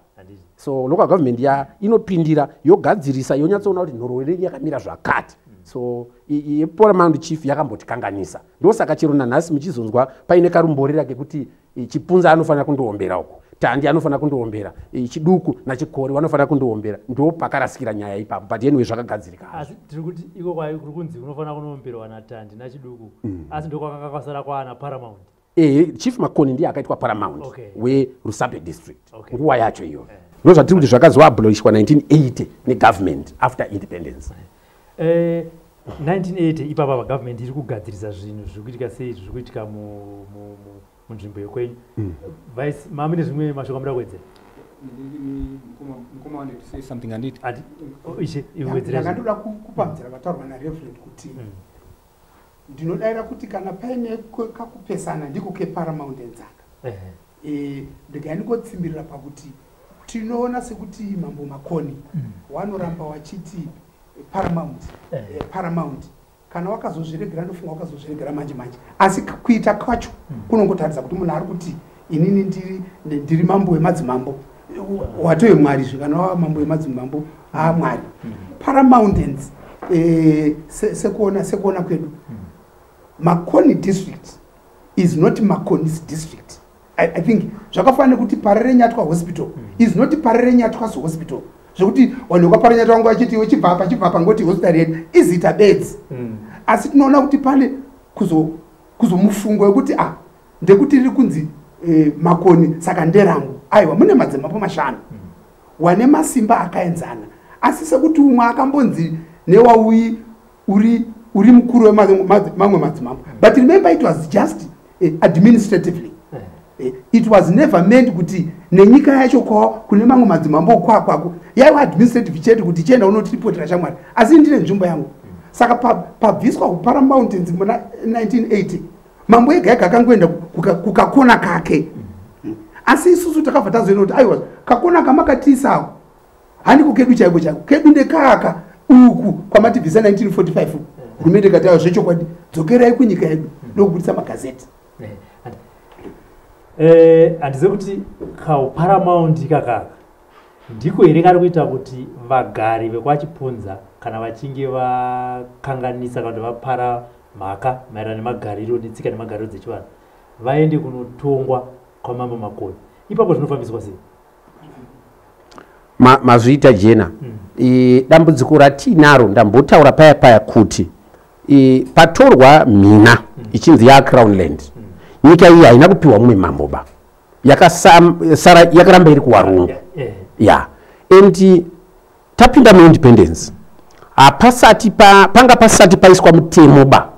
[SPEAKER 2] So local government ya inopindira, yogadzirisa, yonyatsoona kuti nhoroondo yenyu yakamira zvakati. So yeparamount chief yakambotikanganisa, ndosaka chero nanhasi muchizonzwa paine karumborera kekuti Chipunza anofanira kundoombera uko, Tandi anofanira kundoombera, Chiduku naChikori vanofanira kundoombera. Ndo pakarasikira nyaya ipapo, but anyway zvakagadzirika.
[SPEAKER 1] Asi tiri kuti iko kwai kuri kunzi unofanira kunoomberwa naTandi naChiduku, asi ndokwakanga kwasara kwaana paramount.
[SPEAKER 2] Ehe, Chief Makoni ndiye akaitwa paramount weRusape District nguva yacho iyoyo. Ndo zvatiri kuti zvakazoabolishwa 1980 negovernment after independence.
[SPEAKER 1] 1980 ipapa pagovernment iri kugadzirisa zvinhu zviri kuitika sei, zviri kuitika munzvimbo yekwenyu. Vice mami, nezvimwe mashoko amuda kuwedzera?
[SPEAKER 4] Mukoma wanted to say something and it
[SPEAKER 1] Ati oh, ishe iwedzera.
[SPEAKER 3] Ndakandoda kupamhidzira vataurwa nareverend kuti ndinodayira kuti kana paine kakupesana ndiko keparamount enzanga. Ndigai ndingotsimbirira pakuti Tinoona sekuti Mambo Makoni wanoramba wachiti paramount, paramount. Kana wakazozviregera, ndofunga wakazozviregera manje manje, asi kuita kwacho kunongotaridza kuti munhu ari kuti inini ndiri mambo wemadzimambo, watove Mwari zve. Kana wava mambo wemadzimambo, aMwari. Paramountains, sekuona kwedu, Makoni District is not Makoni's district. I think zvakafanana nekuti Parerenyatwa Hospital is not Parerenyatwa's hospital, zvekuti vanhu vekwaParerenyatwa vanga vachiti chibvapa chibvapa, ngoti hospital yedu izita bedzi. Asi tinoona kuti pane kuzomufungo wekuti a ndekuti riri kunzi Makoni, saka nderangu. Aiwa, mune madzimambo 5 wane masimba akaenzana, asi sekuti umwe akambonzi newauyi uri mukuru wemamwe madzimambo. But remember, it was just administratively. It was never meant kuti nenyika yacho kwao kune mamwe madzimambo kwakwako. Yaiva administrative chete, kuti chienda unotiripotera shamwari, asi ndine nzvimbo yangu. Saka pabviswa kuparamountains muna 1980, mambo ega ega akangoenda kukakona kake. Asi isusu takabva tazoona kuti aiwa, kakona kamakatiisako handiko kedu chaiko chaiko. Kedu ndekaka uku kwamatibvisa 1945. Hurumende ikati aiwa, zvechokwadi, dzokerai kunyika yedu, ndokubudisa magazeti.
[SPEAKER 1] Handizivi kuti kauparamount ikakaka ndiko here kari kuita kuti vagari vekwaChipunza, kana vachinge vakanganisa kana kuti vapara mhaka maererano nemagariro netsika nemagariro dzechivanhu, vaende kunotongwa kwamambo Makoni. Ipapo zvinofambiswa sei?
[SPEAKER 2] Mazviita jena. Dambudziko ratinaro, ndambotaura paya paya kuti patorwa mhina ichinzi yaCrown Land, nyika iyi haina kupiwa mumwe mambo ba, yakasara yakaramba iri kuwarungu. Ya, and tapinda muindependence, hapasati panga pasati paiswa mutemo ba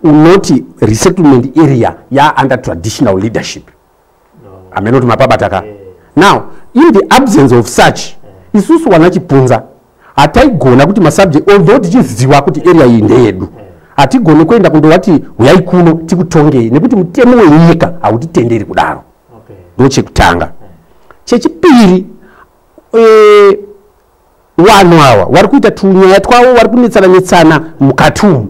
[SPEAKER 2] unoti resettlement area ya under traditional leadership.
[SPEAKER 1] No.
[SPEAKER 2] Hameno kuti mapabata ka. Now, in the absence of such, isusu wana Chipunza hataigona kuti masubject, although tichiziva kuti area iyi ndeyedu, hatigoni kuenda kundovati huyai kuno tikutongei, nekuti mutemo wenyika hautitenderi kudaro. Ndo chekutanga. Chechipiri, vanhu ava vari kuita tunyaya twavo, vari kunetsana netsana mukati umu.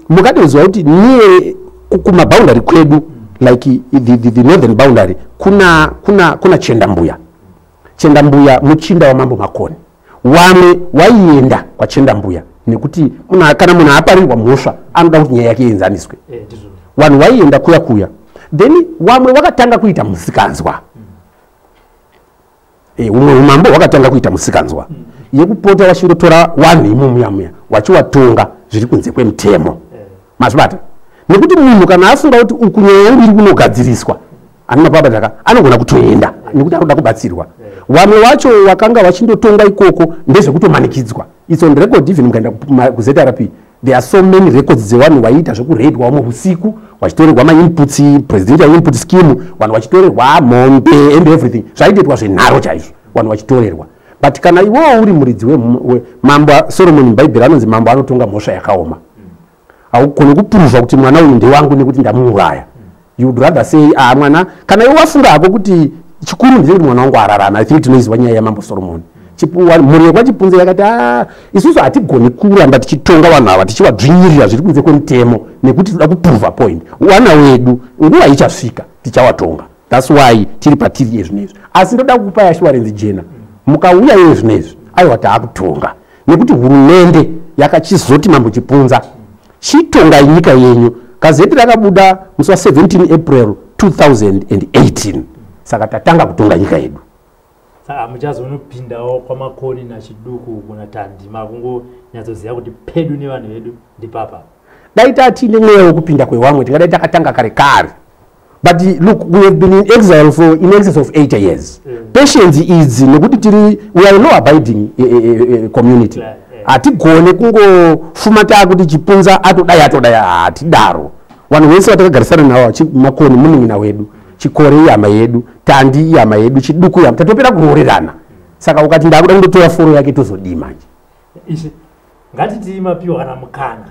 [SPEAKER 2] Mukatoziva kuti niye kumaboundary kwedu, like the northern boundary, kuna Chendambuya. Chendambuya muchinda wamambo Makoni. Wamwe waienda kwaChendambuya nekuti kana munhu aparirwa mhosva, anoda kuti nyaya yake ienzaniswe.
[SPEAKER 1] Ndizvo.
[SPEAKER 2] Vanhu vaienda kuya kuya. Then wamwe wakatanga kuita musikanzwa. Umwe umambo hwakatanga kuita musikanzwa yekupota wachindotora vanhu imo muya muya, wachiwatonga zviri kunze kwemutemo. Mazvibata? Nekuti munhu kana afunga kuti uku nyaya yangu iri kunogadziriswa, anoma pabataka, anogona kutoenda nekuti anoda kubatsirwa. Vamwe vacho vakanga vachindotonga ikoko ndezvekutomanikidzwa. It's on record. Even mukaenda kuZRP, there are so many records dzevanhu vaiita zvekuredwa vamwe usiku, vachitorerwa mainputs, presidential input scheme, vanhu vachitorerwa mombe and everything. Zvaitoitwa zvenharo chaizvo, vanhu vachitorerwa. But kana iwewo uri muridzi wemambo Solomon, mubhaibheri anonzi mambo anotonga mhosva yakaoma, haugoni kupuruvha kuti mwana uyu ndewangu nekuti ndamuuraya. You would rather say, ah, mwana, kana iwe wafunga hako kuti chikuru ndechekuti mwana wangu ararama. I think tinoiziva nyaya yamambo Solomon. Mhuri yekwaChipunza yakati, a isusu hatigoni kuramba tichitonga vanhu ava, tichivadzvinyirira zviri kunze kwemutemo, nekuti toda kupuruvha point. Wana wedu, nguva ichasvika tichawatonga. That's why tiri patiri iye zvinezvi. Asi ndoda kukupai assurance jena, mukauya iye zvinezvi, aiwa, taakutonga, nekuti hurumende yakachizoti mambo Chipunza, chitongai nyika yenyu. Gazeti rakabuda musi wa17 April 2018, saka tatanga kutonga nyika yedu.
[SPEAKER 1] Saka muchazonopindawo kwaMakoni naChiduku kuna Tandi, makungonyatsoziva kuti pedu nevanhu vedu ndipapa?
[SPEAKER 2] Dai tatine mweya wekupinda kwewamwe, tingadai takatanga kare kare. But look, we have been in exile for in excess of 80 years. Patience idzi, nekuti tiri, we are a law abiding community. Hatigone kungofuma taakuti Chipunza atodai atodai, hatidaro. Vanhu vese vatakagarisana navo, Makoni munin'ina wedu, Chikore ihama yedu, Tandi ihama yedu, Chiduku ihama, tatopera kuroorerana. Saka ukati ndakuda kundotora foro yake, tozodii manje?
[SPEAKER 1] Ishe, ngatiti mapiwa kana mukana,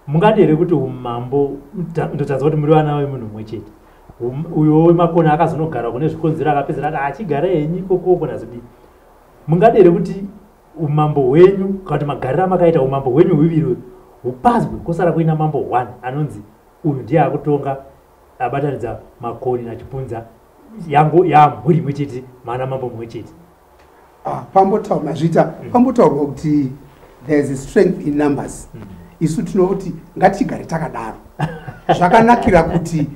[SPEAKER 1] mungadi here kuti umambo, ndotanzwa kuti muri vana vemunhu mumwe chete. Uyo weMakoni akazonogara kune zvikonzero, akapedzera ati achigara henyu ikoko nazodii. Mungade here kuti umambo hwenyu, kana kuti magariro amakaita umambo hwenyu huviri hupazwe, kosara kuina mambo 1 anonzi uyu ndiye akutonga, abatanidza Makoni naChipunza, yango yamhuri imwe chete, mana mambo mumwe chete?
[SPEAKER 3] Ah, pambotaurwa mazvita. Pambotaurwa kuti there is a strength in numbers. Isu tinoti ngatigare takadaro. Zvakanakira kuti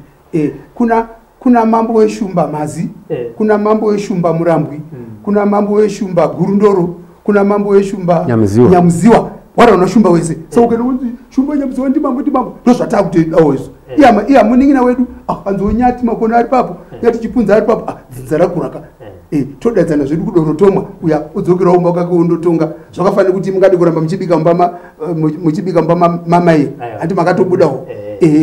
[SPEAKER 3] kuna mambo weshumba Mazi, kuna mambo weshumba Murambwi, kuna mambo weshumba Gurundoro, kuna mambo weshumba
[SPEAKER 2] Nyamziwa.
[SPEAKER 3] Nyamziwa. Waraona shumba wese. So ukaenda kunzi shumba Nyamziwa ndimambo, ndimambo, ndozvatakutoidawo isu. Iya munin'ina wedu, ah, anzi Nyati Makoni ari papo, Nyati Chipunza ari papo, ah, dzinza rakuraka. Todaidzana zvedu kudorotomwa, uya udzokerawo kumba kwake undotonga. Zvakafanira kuti mungade kuramba muchibika mumba muchibika mumba mamai. Handi makatobudawo?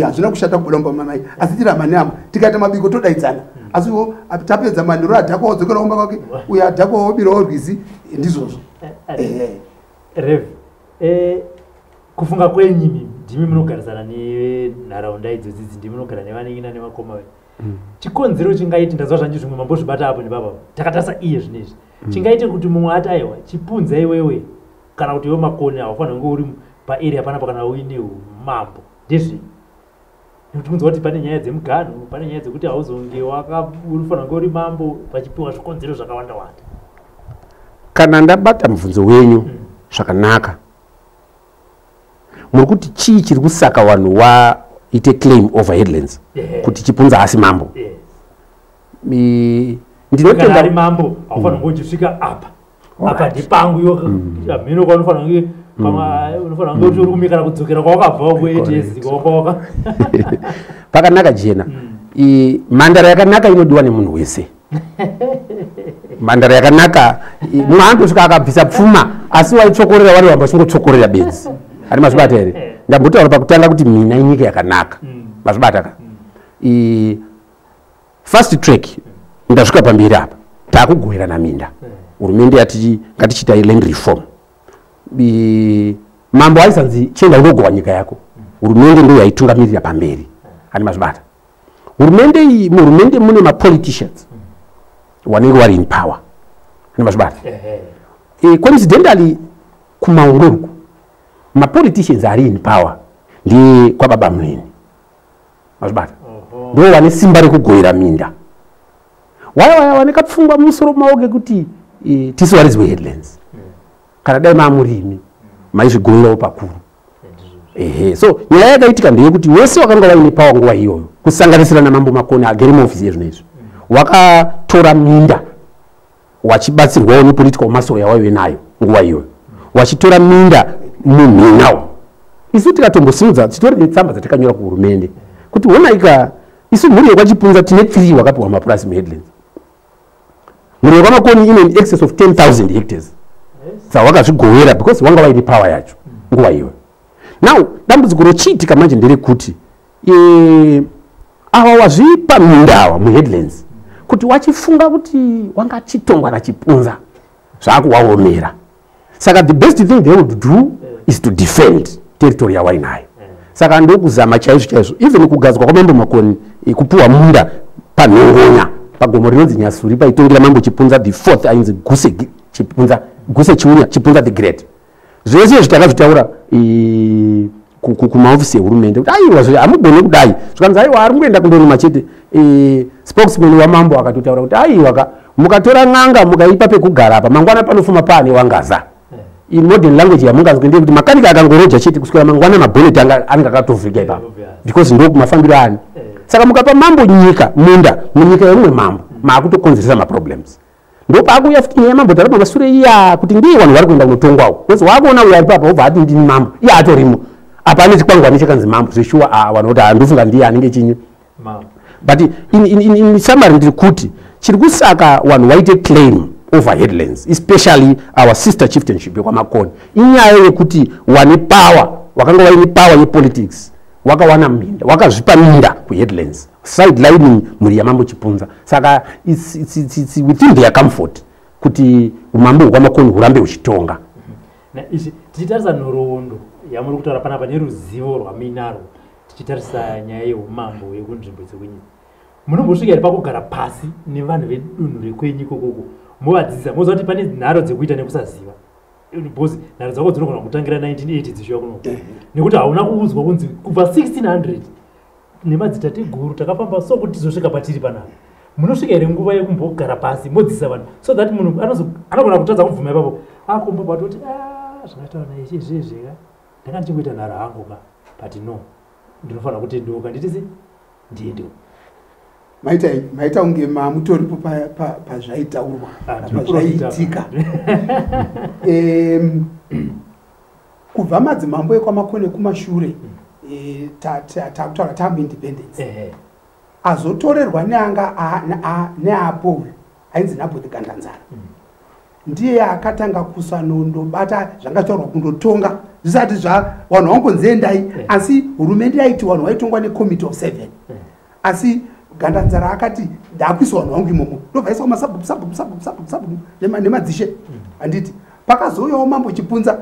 [SPEAKER 3] Hazvina kushata kubuda mumba mamai, asi tiramba neama tikaita mabiko todaidzana. Asi wo, tapedza manheru, adhakwa odzokera kumba kwake, uya adhakwa obirawo rwizi, ndizvozvo.
[SPEAKER 1] Rev, kufunga kwenyu imi, ndimi munogarisana nenharaunda idzodzi, ndimi munogara nevanin'ina nemakoma venyu. Chikonzero chingaiti, ndazwa zvanji zvimwe mambozvibata apo nepapa, takatarisa iye zvinezvi, chingaite kuti mumwe ati aiwa, Chipunza iwewe, kana kuti iwe Makoni, haufanira kunge uri paarea panapa kana uine umambo, ndezvei? Nekuti kunzwa kuti pane nyaya dzemuganhu, pane nyaya dzekuti hauzonge unofanira kunge uri mambo, pachipiwa zvikonzero zvakawanda wanda.
[SPEAKER 2] Kana ndabata mubvunzo wenyu zvakanaka, muri kuti chii chiri kusaka vanhu waite claim over Headlands kuti Chipunza asi mambo?
[SPEAKER 1] Ndinotenda. Kana ari mambo haufanira kunge uchisvika apa apa, ndipangu iwe, mhino kwaunofanira kunge pamwe unofanira kunge uri kumikana kudzokera kwawakabva kuats kwawaka.
[SPEAKER 2] Pakanaka jena. Mhandara yakanaka inodiwa nemunhu wese. Mhandara yakanaka, mumwe andosvika akabvisa pfuma, asi waitsokorera wari wamba uchingotsokorera bedzi. Ari mazvibata here? Ndambotaura pakutanga kuti mina inyika yakanaka. Mazvibata ka? Fast track, ndasvika pamberi apa, taakugoverana minda. Hurumende yati ngatichitai land reform. Mambo aisanzi chienda unogova nyika yako. Hurumende ndo yaitungamirira pamberi. Ani mazvibata? Hurumende iyi, muhurumende mune mapoliticians vanenge vari in power. Ani mazvibata? Coincidentally, kumaungwe uku mapoliticians ari in power ndiye kwababa Munini. Mazvibata? Ndo vane simba rekugovera minda. Waya waya vane kapfungwa mumusoro mavo kekuti tisu varidzi veHeadlands. Kana dai maamurimi maizvigoverawo pakuru. Ehe, so nyaya yakaitika ndeyekuti wese wakanga vaine power nguva iyoyo, kusanganisira namambo Makoni agere muofisi yezvino izvi, wakatora minda wachibatsirwawo nepolitical muscle yawaive nayo nguva iyoyo, wachitora minda mumhinawo. Isu tikatombosimudza, titori netsamba dzatakanyora kuhurumende kuti honaika, isu mhuri yekwaChipunza tine 3 wakapiwa mapurasi muHeadlands. Mhuri yekwaMakoni ine in excess of 10,000 hectares dzawakazvigovera because wanga vaine power yacho nguva iyoyo. Now dambudziko rochiitika manje nderekuti ava wazvipa minda awa muHeadlands kuti wachifunga kuti wanga chitongwa naChipunza, zvakuwaomera. Saka the best thing they would do is to defend territory yawainayo. Saka ndokuzama chaizvo chaizvo, even kugadzwa kwamambo Makoni, kupiwa munda panhongonya pagomo rinonzi Nyasuri, paitongera mambo Chipunza the fourth, ainzi Guse Chipunza, Guse Chiunya Chipunza the Great. Zvese izvi takazvitaura kumaofisi ehurumende kuti aiwa, hamugone kudai. Zvikanzi aiwa, ari kungoenda kundorima chete. Spokesman wamambo akatotaura kuti aiwa ka, mukatora n'anga mukaipa pekugara apa, mangwana panofuma paane wangaza. In modern language yamunganzwe ndeyekuti makanika akangoroja chete, kuswera mangwana mabhoneti anenge akatovhurika ipapo, because ndo mafambiro ani. Saka mukapa mambo nyika, munda munyika yemumwe mambo, maakutokonzeresa maproblems. Ndopaakuuya futi nyaya yamambo taramba masure iya, kuti ndiye vanhu vari kuenda kunotongwawo, because waakuona uyo ari papa obva ati ndini mambo, iye atorimo apa ane chikwangwani chakanzi mambo zveshuwa. Ah, vanhu kuti handofunga ndiye anenge chinyi. But in summary, ndiri kuti chiri kusaka vanhu vaite claim over Headlands, especially our sister chieftainship yekwaMakoni, inyaya yekuti wane power, wakanga vaine power yepolitics, wakawana minda, wakazvipa minda kuHeadlands, sidelining mhuri yamambo Chipunza. Saka it's within their comfort kuti umambo hwekwaMakoni hurambe huchitonga.
[SPEAKER 1] Na ichi tichitarisa nhoroondo yamuri kutaura panapa neruzivo rwamuinarwo, tichitarisa nyaya yeumambo yekunzvimbo dzekunyika, Munombosvika here pakugara pasi nevanhu vedunhu rekwenyu ikokoko, movadzidzisa, moziva kuti pane nharo dzekuita nekusaziva? Because nharo dzako dzinogona kutangira 1980 dzichiuya kuno, nekuti hauna kuudzwa kunzi kubva 1600 nemadzitateguru takafamba so kuti tizosvika patiri panapa. Munosvika here nguva yekumbogara pasi modzidzisa vanhu, so that munhu anogona kutadza kubvuma ipapo, akombopa toti, "Ah, zvakataura naishe izvezveka, ndanga ndichingoita nharo hangu ka, but no, ndinofanira kutendeuka, nditi ndiendewo"?
[SPEAKER 3] Maita kunge mamutoripo pazvaitaurwa, pazvaiitika. Kubva madzimambo ekwaMakone kumashure, takutaura tamuindependence, azotorerwa neanga neapo uyu ainzi Naboth Gandanzara, ndiye akatanga kusanondobata zvanga zvitaurwa, kundotonga zvisati zva vanhu vangonzi endai. Asi hurumende yaiti vanhu vaitongwa necommittee of seven, asi Gandanzara akati, "Ndakuisa vanhu vangu imomo." Ndobva aiswa masabhuku, sabhuku, sabhuku, sabhuku, sabhuku nemadzishe. Handiti pakazouyawo Mambo Chipunza,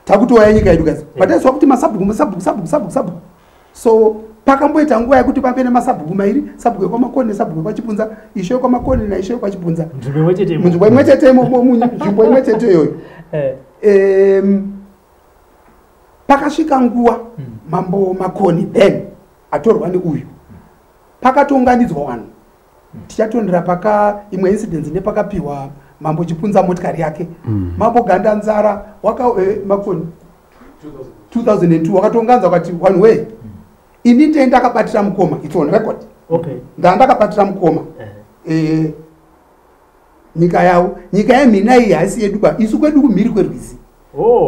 [SPEAKER 3] takutouya nyika yedu kazi, pataiswa kuti masabhuku, masabhuku, sabhuku, sabhuku, sabhuku. So pakamboita nguva yekuti pave nemasabhuku mairi, sabhuku yekwaMakoni nesabhuku yekwaChipunza, ishe yekwaMakoni naishe yekwaChipunza.
[SPEAKER 1] Nzvimbo imwe chete imo.
[SPEAKER 3] Munzvimbo imwe chete imomo, munzvimbo imwe chete iyoyo. Pakasvika nguva Mambo Makoni then atorwa neuyu, pakatounganidzwa vanhu. Tichatondera paka imwe incidence nepakapiwa Mambo Chipunza motikari yake. Mambo Gandanzara waka Makoni 2002 wakatounganidza, wakati, "One way, ini ndee ndakabatira mukoma." It's on record. Ndaa ndakabatira mukoma nyika yavo, nyika yemhina iyi haisi yedu ba, isu kwedu kumhiri kwerwizi.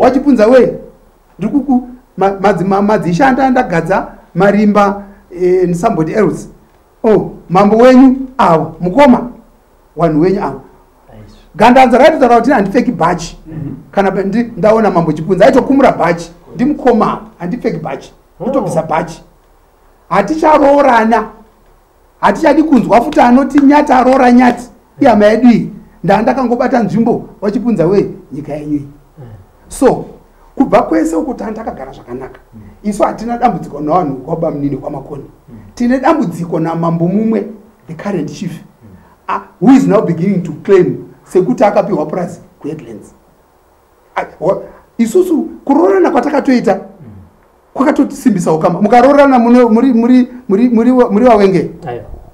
[SPEAKER 3] "Wachipunza we, ndiri madzishe anda ndagadza marimba somebody else. Oh, mambo wenyu avo, mukoma, vanhu wenyu avo." Gandanza raitotaura kuti, "Handipfeki bhachi." Kana ndaona Mambo Chipunza aitokumura bhachi, "Ndimukoma, handipfeki bhachi." Kutobvisa bhachi. "Haticharoorana, hatichadi kunzwa futi anoti Nyati aroora Nyati, ihama yedu iyi. Ndaa ndakangobata nzvimbo, wachipunza we, nyika yenyu iyi." So kubva kwese uko takagara zvakanaka. Isu hatina dambudziko navanhu kwabamunini kwaMakoni. Tine dambudziko namambo mumwe, the current chief, who is now beginning to claim sekuti akapiwa purazi kuHeadlands. Isusu kuroorana kwatakatoita kwakatotisimbisa ukama. Mukaroorana muri vawenge,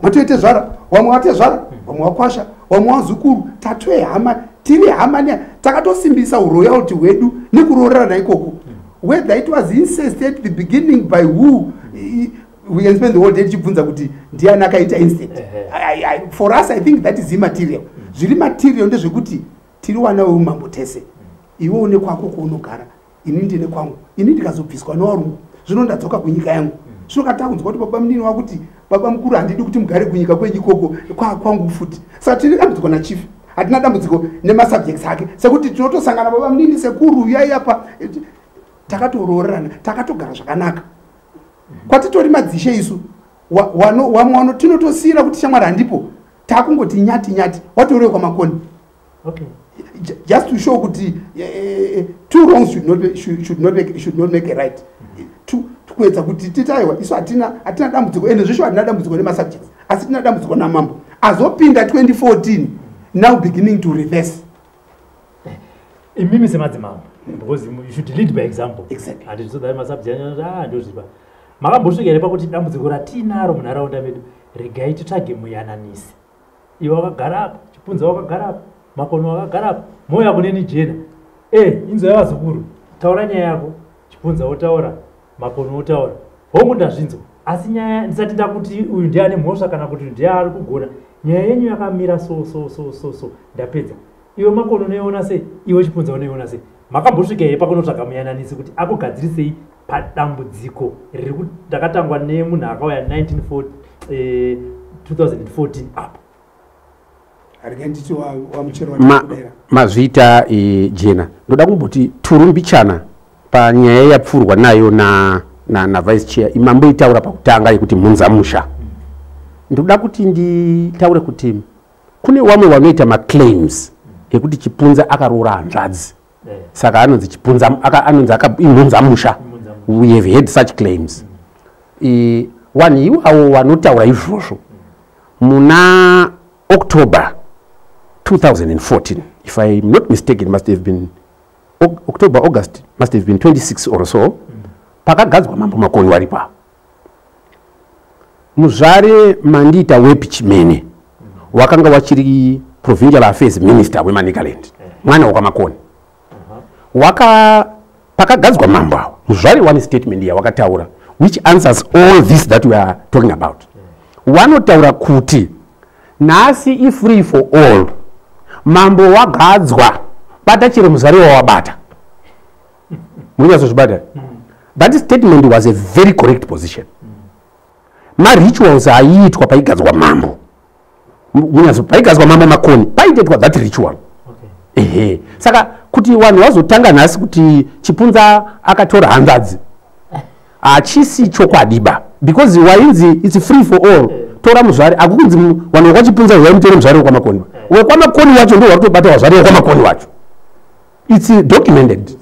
[SPEAKER 3] matoite zvara, wamwe watezvara, vamwe wakwasha, vamwe wazukuru, tatoe hama, tiri hama. Takatosimbisa uroyalty hwedu nekuroorana ikoko. Whether it was incest at the beginning by who, we can spend the whole day tichibvunza kuti ndiani akaita incest. For us, I think that is immaterial. Zviri material ndezvekuti tiri wana weumambo tese. Iwe une kwako kwaunogara, ini ndine kwangu. Ini ndikazobviswa nevarungu, zvino ndadzoka kunyika yangu. Zvino katakunzwa kuti baba munini wakuti, "Baba mukuru, handidi kuti mugare kunyika kwenyu ikoko, kwangu futi." Saka tine dambudziko nachief, hatina dambudziko nemasubjects ake, sekuti tinotosangana baba munini, sekuru, yaiapa, takatoroorerana, takatogara zvakanaka. Kwatitori madzishe isu, wamwe wano tinotosiyira kuti, "Shamwari, handipo." Takungoti Nyati, Nyati, watorewe kwaMakoni. Just to show kuti two wrongs should not make a right. Kuedza kuti titaiwa, isu hatina dambudziko, ende zvesho hatina dambudziko nemasubjects, asi tina dambudziko namambo azopinda 2014, now beginning to reverse.
[SPEAKER 1] Imimi semadzimambo, because you should lead by example.
[SPEAKER 3] Exactly.
[SPEAKER 1] Handiti? So that masubject, ah, ndozvipa. Makambosvika here pakuti dambudziko ratinaro munharaunda medu, regai titsvage muyananisi? Iwe wakagara apa, Chipunza wakagara apa, Makono wakagara apa, mouya kuneni jena, inzwa yavazukuru, taura nyaya yako. Chipunza wotaura, Makono wotaura, "Hongu, ndazvinzwa, asi nyaya ndisati ndakuti uyu ndiye ane mhosva kana kuti ndiye ari kugona, nyaya yenyu yakamira so so so so so. Ndapedza. Iwe Makono unoiona sei? Iwe Chipunza unoiona sei?" Makambosvika here pakunotsvaga muyananisi kuti akugadzirisei padambudziko riri rakatangwa nemunhu akauya 1940, 2014 apo?
[SPEAKER 3] Regai nditi wamuchero wakudera.
[SPEAKER 2] Mazviita, jena. Ndoda kumboti turumbichana panyaya yapfurwa nayo na vice chair imamboitaura pakutanga yekuti mhunzamusha. Ndoda kuti nditaure kuti kune wamwe wanoita maclaims ekuti Chipunza akaroora hanzvadzi, saka anonzi Chipunza, anonzi imhunzamusha.
[SPEAKER 1] Imhunzamusha.
[SPEAKER 2] We have had such claims. Vanhu iwawo vanotaura izvozvo. Muna October 2014, if I'm not mistaken, must have been October, August, must have been 26 or so, pakagadzwa Mambo Makoni waripo. Muzvare Mandiita Wepi Chimene wakanga wachiri Provincial Affairs Minister weManicaland, mwana wekwaMakoni. Waka pakagadzwa mambo awa, muzvare one statement yawakataura which answers all this that we are talking about. Wanotaura kuti nhasi ifree for all, mambo wagadzwa, bata chero muzvare wawabata. Munyatsozvibata? That statement was a very correct position. Marituals aiitwa paigadzwa mambo, munyatso paigadzwa Mambo Makoni paitoitwa that ritual. Ehe, saka kuti vanhu vazotanga nhasi kuti Chipunza akatora hanzvadzi hachisi chokwadiba, because wainzi it's free for all, tora muzvari. Akukunzi vanhu vekwaChipunza vaimutore muzvari wekwaMakoni. WekwaMakoni wacho ndo warikutobata wazvari wekwaMakoni wacho. It's documented.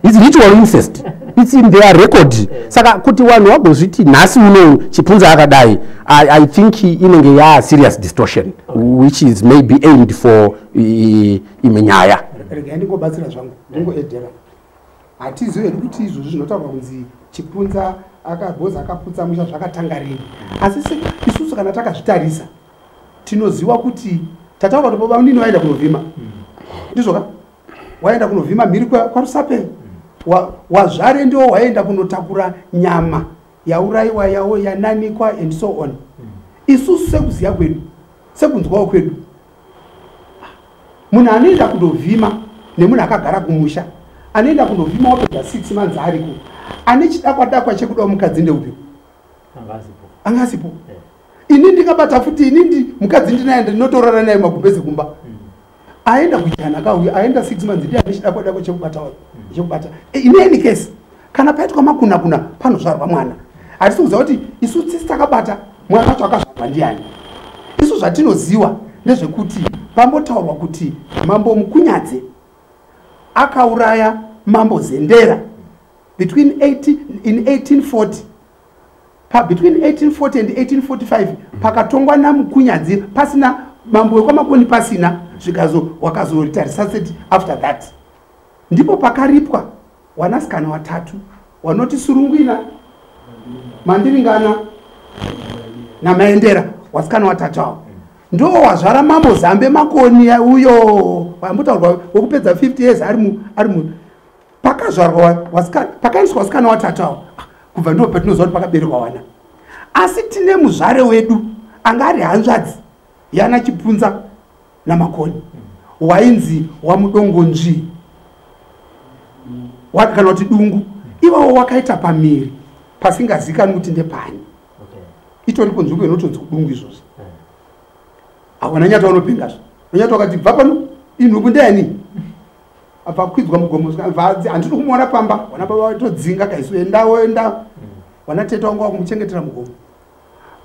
[SPEAKER 2] It's ritual incest, it's in their record. Saka kuti vanhu vagozviti nhasi uno Chipunza akadai, I think inenge ya serious distortion which is maybe aimed for imwe nyaya.
[SPEAKER 3] Regai ndingobatsira zvangu, ndingoedhera. Hatizivi hedu kuti izvozvi zvinotaurwa kunzi Chipunza akabhoza akaputsa musha zvakatanga rini, asi isusu kana takazvitarisa tinoziva kuti tataura kuti bamunini vaenda kunovhima, ndizvoka? Waenda kunovhima mhiri kwaRusape. Wazvare ndo waenda kunotakura nyama yaurayiwa, yawo yananikwa and so on. Isusu sekuziva kwedu, sekunzwawo kwedu, munhu anoenda kundovhima nemunhu akagara kumusha anoenda kundovhima wapedza 6 months ariko, ane chidakwa-dakwa chekudawo mukadzi ndeupi? Anga asipo. Ini ndingabata futi, ini mukadzi ndinaye, ndinotorara naye magumbeze kumba. Aenda kujana akauya, aenda 6 months, ndiye ane chidakwa-dakwa chekubata chekubata. In any case, kana paitwa makuna-kuna panozvarwa mwana. Hatisi kuziva kuti isu tisi takabata mwana wacho akazvarwa ndiani. Isu zvatinoziva ndezvekuti pambotaurwa kuti Mambo Mukunyadze akauraya Mambo Zendera between 80, in 1840, between 1840 and 1845 pakatongwa naMukunyadzi pasina mambo wekwaMakoni, pasina zvikazo wakazoita resuscitate. After that ndipo pakaripwa wanasikana watatu wanoti Surungwina, Mandiringana naMaendera. Wasikana watatu avo ndo wazvara Mambo Zambe Makoni uyo wambotaurwa wekupedza 50 years ari mu pakazvarwa pakaiswa wasikana watatu avo. Kubva ndo patinoziva kuti pakaberekwa wana. Asi tine muzvare wedu anga ari hanzvadzi yana Chipunza naMakoni wainzi waMudongonzvi kana kuti Dungu. Ivavo wakaita pamiri pasingazikanwi kuti ndepani. Itoripo nzvimbo inotonzi kuDungu izvozvi. Hawana nyata vanopingazvo, vanyata vakati bva pano, inhubu ndeyani? Abva kwidzwa mugomo, handiri kumuona pamba. Wana baba vatodzinga kaisu, endawo enda. Wana tete wangu wakumuchengetera mugomo.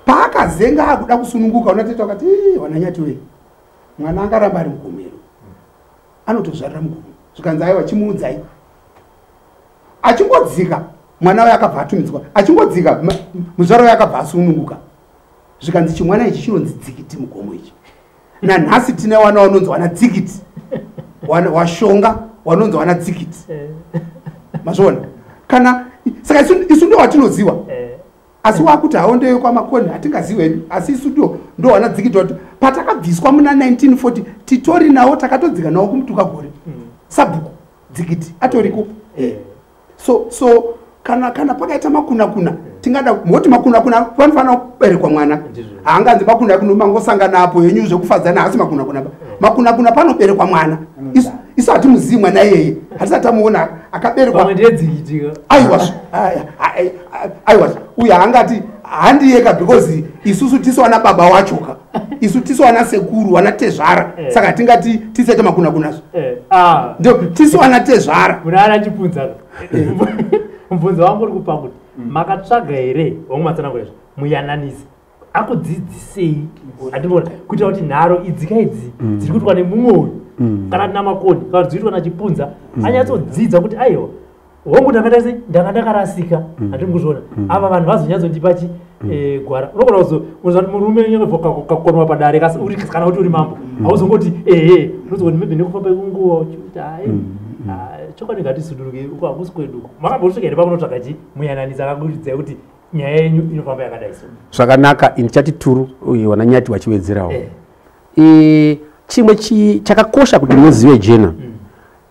[SPEAKER 3] Paakazenga akuda kusununguka, wana tete vakati, "Wana nyati we, mwana angaramba ari mugomo ero, anotozvarira mugomo." Zvikanzi, "Aiwa, chimuudzai." Achingodzika mwana waye akabva atumidzwa, achingodzika muzvaro waye akabva asununguka. Zvikanzi chimwana ichi chinonzi Dzikiti mugomo ichi. Nanhasi tine wana wanonzi wana Dzikiti, washonga wanonzi wana Dzikiti. Mazviona kana? Saka isu ndo watinoziva. Asi wakuti hawo ndeyekwaMakoni hatingazivi hedu, asi isu ndo wana Dzikiti wati patakabviswa muna 1940 titori nawo, takatodzika nawo kumutuka gore. Sabhuku Dzikiti atoriko. So kana pakaita makuna kuna, tingada moti makuna kuna panofanira kuberekwa mwana. Haanganzi makuna kuna mangosangana apo henyu zvekufadzana, hasi makuna kuna. Makuna kuna panoberekwa mwana. Isu hatimuzivi mwana iyeye, hatisati tamuona akaberekwa. Aiwa, aiwa, uyu haangati handiyeka because isusu tisu wana baba wachoka, isu tisu wana sekuru, wana tezvara. Saka tingati tisaita makuna kunazvo. Ndio tisu wana tezvara.
[SPEAKER 1] Muna Chipunza, mubvunzo wangu uri kupa kuti makatsvaga here wangu matsanangura izvo muyananisi akudzidzisei andimboona kuitira kuti nharo idzika idzi dziri kuitwa nemumwe uyu kana naMakoni kana kuti dziri kuitwa naChipunza anyatsodzidza kuti aiwa, hongu, ndakaita sei, ndanga ndakarasika. Handiri kuzviona ava vanhu vazonyatsondipa chi Gwara unogona kuzoza kuti murume nyenge kakonwa padare kasi uri kana kuti uri mambo, hauzongoti ehe, unozongoti maybe nekufamba kwenguva uchiti, "Hai, chokwadi ngatisuduruke, uko hakusi kwedu." Makambosvika here pamunotsvaga chi muyananisi akakuridzai kuti nyaya yenyu inofamba yakadai so?
[SPEAKER 2] Zvakanaka, ini chati turu uye wana Nyati wachiwedzerawo. Chimwe chakakosha kuti muzive jena,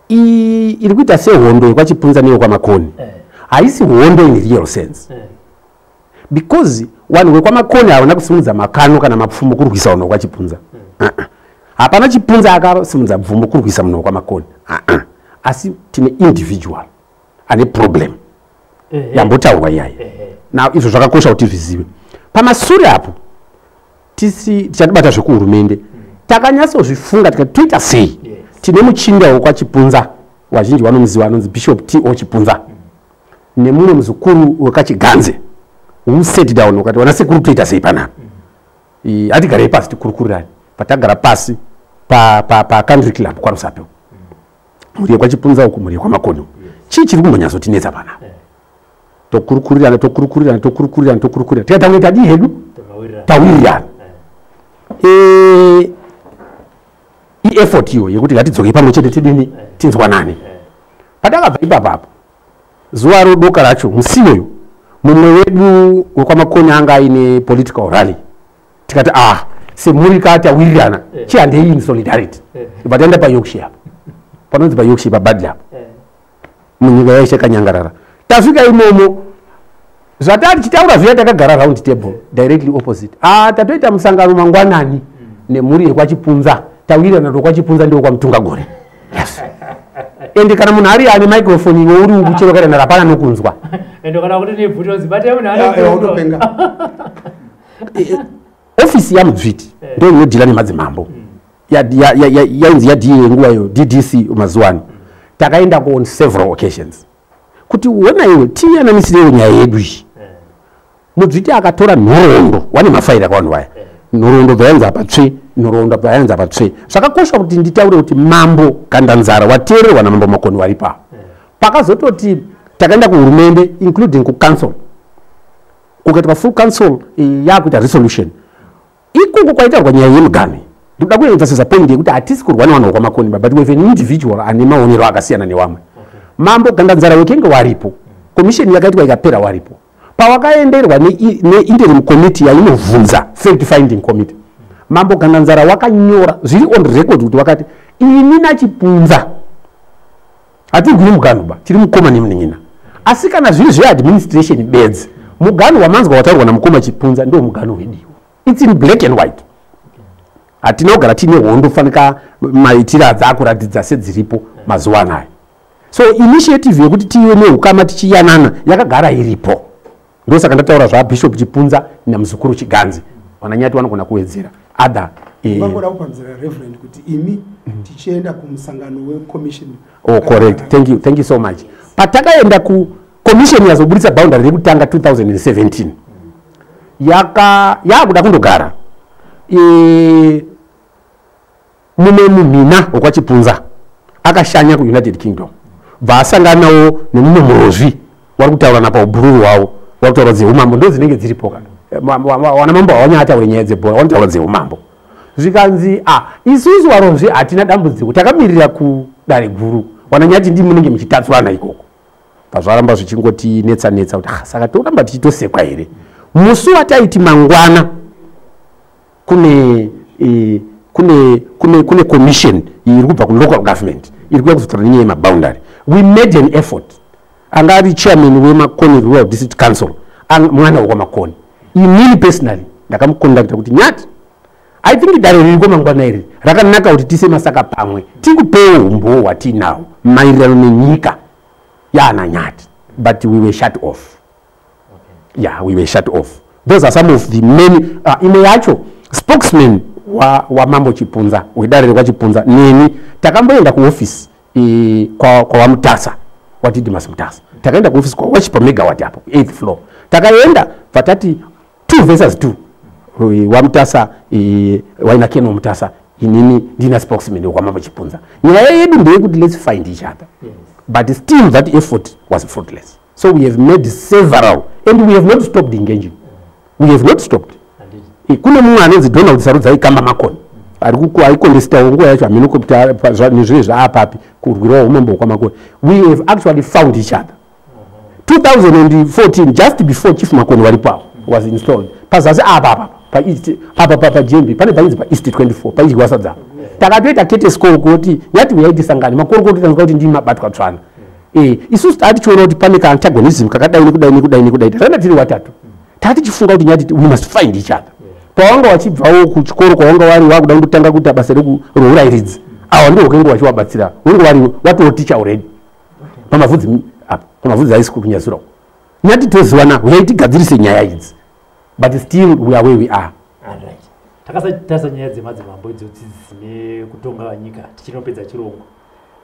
[SPEAKER 2] iri kuita sehondo yekwaChipunza neyekwaMakoni, haisi hondo in real sense, because vanhu vekwaMakoni havana kusimudza makano kana mapfumo kurwisa vanhu vekwaChipunza. Uh-uh. Hapana Chipunza akasimudza bvumo kurwisa munhu wekwaMakoni. Uh-uh. Asi tine individual ane problem yambotaurwa iyaya. Now izvo zvakakosha kuti zvizive pamasure apo tisi tichatibata zvekuhurumende, takanyatsozvifunga tikati toita sei. Tine muchinda wekwaChipunza, vazhinji vanomuziva, anonzi Bishop T O Chipunza, nemumwe muzukuru wekaChiganze, who sat down ukati, "Wana sekuru, toita sei panapa? Hatigarei pasi tikurukurirani." Patagara pasi pacountry club kwaRusape, mhuri yekwaChipunza uku, mhuri yekwaMakoni uku, chii chiri kumbonyatsotinetsa panapa? Tokurukurirana, tokurukurirana, tokurukurirana, tokurukurirana, tikati tamwe tadii hedu?
[SPEAKER 1] Tamawirirana.
[SPEAKER 2] Tawirirana. Ieffort iyo yekuti ngatidzokei pamwe chete, tidini, tinzwanane. Patakabva ipapapo, zuva rodoka racho, musi iyoyo, mumwe wedu wekwaMakoni anga aine political rally. Tikati, "Ah, semhuri ka tawirirana, chihandei in solidarity." Ibva taenda paYorkshire apo, panonzi paYorkshire, paBadley apo, munyika yaishe Kanyangarara. Tasvika imomo, zvatati tichitaura zviya, takagara round table directly opposite. Ah, tatoita musangano mangwanani nemhuri yekwaChipunza, tawirirana tokwaChipunza ndiwo kwaMutungagore. Yes, ende kana munhu ari ane microphone, iwe uri ukuchero kaenda, hapana nokunzwa.
[SPEAKER 1] Ende kana kuti nebvuti onzi bate munhu.
[SPEAKER 3] Utopenga.
[SPEAKER 2] Ofisi yaMudzviti ndo inodhila nemadzimambo, yainzi yadA nguva iyo, DDC mazuva ano. Takaendako on several occasions kuti wona iwe, tiyananisirewo nyaya yedu iyi. Mudzviti akatora nhoroondo, wane mafaira kavanhu vaya, nhoroondo dzayanzi apa tsve, nhoroondo dzayanzi apa tsve. Zvakakosha kuti nditaure kuti Mambo Gandanzara wateererwa naMambo Makoni wari pavo. Pakazototi takaenda kuhurumende, including kucouncil, kukaitwa full council, yakuita resolution ikoko kwaitaurwa nyaya yemuganhu. Ndikuda kuemphasiza point yekuti hatisi kurwa nevanhu vekwaMakoni, but we have an individual ane maonero akasiyana newamwe. Mambo Gandanzara wekenge waripo, commission yakaitwa ikapera waripo. Pawakaenderwa neinterim committee yainovhunza, fact finding committee, Mambo Gandanzara wakanyora zviri on record kuti wakati, "Ini naChipunza hatigwiri muganhu ba, tiri mukoma nemunin'ina. Asi kana zviri zveadministration bedzi, muganhu wamanzwa wataurwa namukoma Chipunza ndio muganhu wediwo." It's in black and white. Hatina kugara tiine hondo fanika maitiro adzakuratidza sedziripo mazuva anaya. So initiative yekuti tive neukama tichiyanana yakagara iripo. Ndosaka ndataura zvaBishop Chipunza namuzukuru Chiganzi. Vananyati vanogona kuwedzera other.
[SPEAKER 3] Vangoda kupanzira, Reverend, kuti imi tichienda kumusangano wecommission.
[SPEAKER 2] Oh, correct. Thank you, thank you so much. Patakaenda kucommission yazobudisa boundary rekutanga 2017, yaka yakuda kundogara, mumwe mumhina wekwaChipunza akashanya kuUnited Kingdom, bva asanganawo nemumwe murozvi wari kutaura paubhururu hwavo, wari kutaura dzeumambo, ndo dzinenge dziripo ka. Wana mambo havanyataure nyaya dzebhora, vanotaura dzeumambo. Zvikanzi, "A, isusu varozvi hatina dambudziko, takamirira kudare guru. Wananyati ndi munenge muchitatsurana ikoko." Pazvaramba zvichingoti netsa netsa kuti, "Ah, saka toramba tichitosekwa here?" Musi wataiti mangwana kune commission iri kubva kulocal government iri kuya kuzotaura nenyaya yemaboundary, we made an effort. Anga ari chairman weMakoni Rural District Council, mwana wekwaMakoni. Inini personally ndakamucontacta kuti, "Nyati, I think dare ririko mangwana iri rakanaka kuti tise masaka pamwe, tikupewo umbowo hwatiinawo maererano nenyika yaana Nyati." But we were shut off. Yeah, we were shut off. Those are some of the many. Imwe yacho, spokesman wamambo Chipunza, wedare rekwaChipunza, neni takamboenda kuofisi kwawaMutasa, waDidymus Mutasa. Takaenda kuofisi kwawachipa megawatt apo, 8th floor. Takaenda, vatati 2 versus 2, waMutasa, waina Keno Mutasa, inini ndina spokesman wekwamambo Chipunza. Nyaya yedu ndeyekuti let's find each other. But still that effort was fruitless. So we have made several and we have not stopped engaging. We have not stopped. Kune mumwe anonzi Donald Sarudzai Kamba Makoni ari aikondesitawo nguva yacho, hamene kuti nezvinhu zvaapapi kurwirawo umambo hwekwaMakoni. We have actually found each other. 2014, just before Chief Makoni waripo apo was installed, pazasi apa apa paEast apa paJembe pane painzi paEast 24 paidyiwa sadza, takatoita courtesy call kuti nyati uyai tisangane makorokota, tanzwa kuti ndimi mabatwa tsvana. Isusu taatichiona kuti pane kaantagonism kakadai nekudai nekudai nekudai. Takaenda tiri watatu, taatichifunga kuti nyati we must find each other. Pawanga wachibvawo kuchikoro kwawanga wari wakuda kundotanga kuita basa rourayiridzi, awa ndiwo kenge wachiwabatsira, wenge wari watoo teacher already pamavhudzi apa, pamavhudzi High School kuNyazura. Nyati toziwana, uyai tigadzirise nyaya idzi, but still we are where we are.
[SPEAKER 1] Alright, takasatarisa nyaya dzemadzimambo idzodzi dzine kutonga nyika. Tichinopedza chirongwa,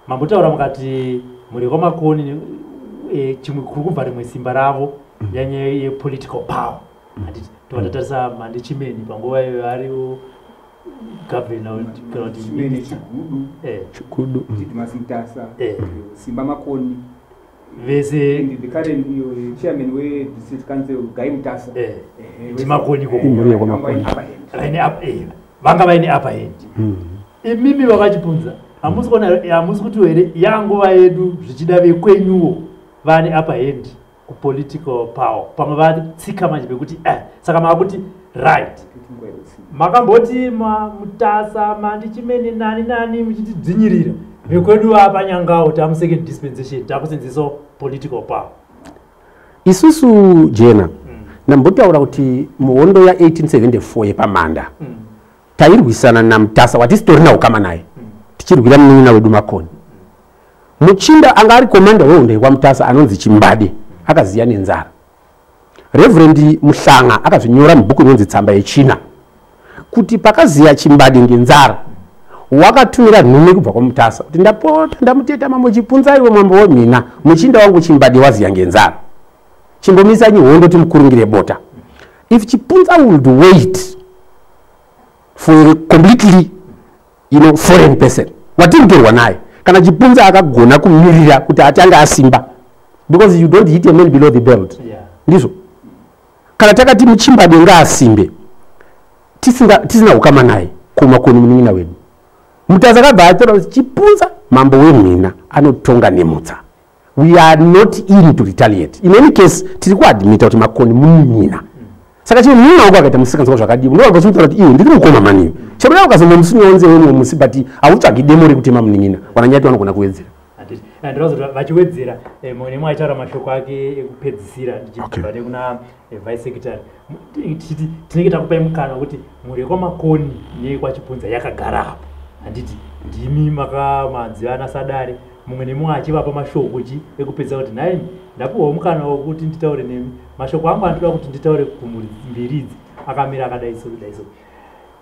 [SPEAKER 1] mambotaura mukati mhuri yekwaMakoni chimwe kuri kubva rimwe simba ravo yanyaya yepolitical power, handiti? Tobva tatarisa Mandichimeni panguva iyoyo ariwo governor kana kuti
[SPEAKER 4] Chimene,
[SPEAKER 1] minister.
[SPEAKER 4] Chigudu,
[SPEAKER 2] Chigudu.
[SPEAKER 4] Didmas Mutasa, Simba Makoni,
[SPEAKER 1] vese
[SPEAKER 4] and the current iyo chairman we-district council, Guy Mutasa.
[SPEAKER 1] NdiMakoni ikoko.
[SPEAKER 2] Imhuri yekwaMakoni.
[SPEAKER 4] Vanga vaine upper hand.
[SPEAKER 1] Vanga vaine upper hand. Imimi vakaChipunza, hamusi kuona, hamusi kuti here yanguva yedu zvichida vekwenyuwo vane upper hand kupolitical power, pamwe vatsika manje pekuti saka maakuti right?
[SPEAKER 4] Kuti nguva yekutsinga.
[SPEAKER 1] Makamboti Mutasa, Mandichimene, nani nani muchitidzvinyirira vekwedu vapanyangawo, tamusecond dispensation, takusenzesawo political power.
[SPEAKER 2] Isusu jena ndambotaura kuti muhondo ya1874 yepamanda tairwisana naMutasa watisitorina ukama naye, tichirwira munin'ina wedu Makoni. Muchinda anga ari commander wehondo yekwaMutasa anonzi Chimbade akaziya nenzara. Reverend Muhlanga akazvinyora mubhuku inonzi Tsamba Yechina kuti pakaziya Chimbade ngenzara, wakatumira nhume kubva kwaMutasa kuti, "Ndapota, ndamuteta mambo Chipunza, iwe mambo wemhina, muchinda wangu Chimbade waziya ngenzara, chimbomisanyi hondo timukurungire bota." If Chipunza would wait for a completely foreign person watimutorwa naye, kana Chipunza akagona kumirira kuti atange asimba, because you don't hit a man below the belt. Ndizvo kana takati muChimbade ngaasimbe, tisina ukama naye kuMakoni munin'ina wedu, Mutasa akabva atora kuti Chipunza mambo wemhina anotonga nemutsa. We are not in to retaliate. In any case tiri kuadmita kuti Makoni munin'ina, saka chino munin'ina wako akaita musikanzwa zvakadii, unovaga uchimutaura kuti iwe ndiri mukoma maniwe, chero ukazombomusunyawo nzeve mumwe musi, but hautsvagi demo rekutema munin'ina. Wananyati vanogona kuwedzera.
[SPEAKER 1] Handiti ndinozoti vachiwedzera, mumwe nemumwe achitaura mashoko ake ekupedzisira, ndichibva nekuna vice secretary. Tichiti tinenge takupai mukana wekuti mhuri yekwaMakoni neyekwaChipunza yakagara apo, handiti? Ndimi makamanzi ana sadare, mumwe nemumwe achivapa mashoko chi ekupedzisa kuti nhaimi, ndapiwawo mukana wekuti nditaure nemi, mashoko angu andinoda kuti nditaure kumhuri mbiri idzi akamira akadai so kudai so.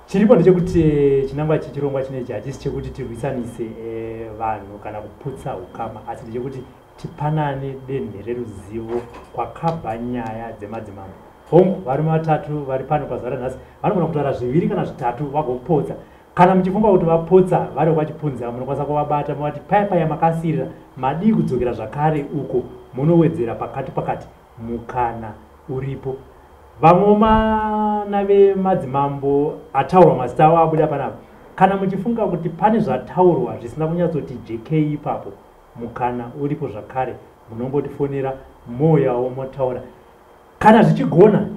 [SPEAKER 1] Chiripo ndechekuti chinangwa chechirongwa chinechi hachisi chekuti tirwisanise vanhu kana kuputsa ukama, asi ndechekuti tipanane denhe reruzivo kwakabva nyaya dzemadzimambo. Hongu, varume vatatu vari pano pazuva ranhasi vanogona kutaura zviviri kana zvitatu vagopotsa. Kana muchifunga kuti vapotsa vari kwaChipunza, munokwanisa kuvabata muvati paya paya makasirira, madii kudzokera zvakare uko munowedzera pakati pakati. Mukana uripo. Vamwe mana vemadzimambo ataurwa mazita avo abuda panapa, kana muchifunga kuti pane zvataurwa zvisina kunyatsoti jekei ipapo, mukana uripo zvakare, munongotifonera moyawo motaura kana zvichigona.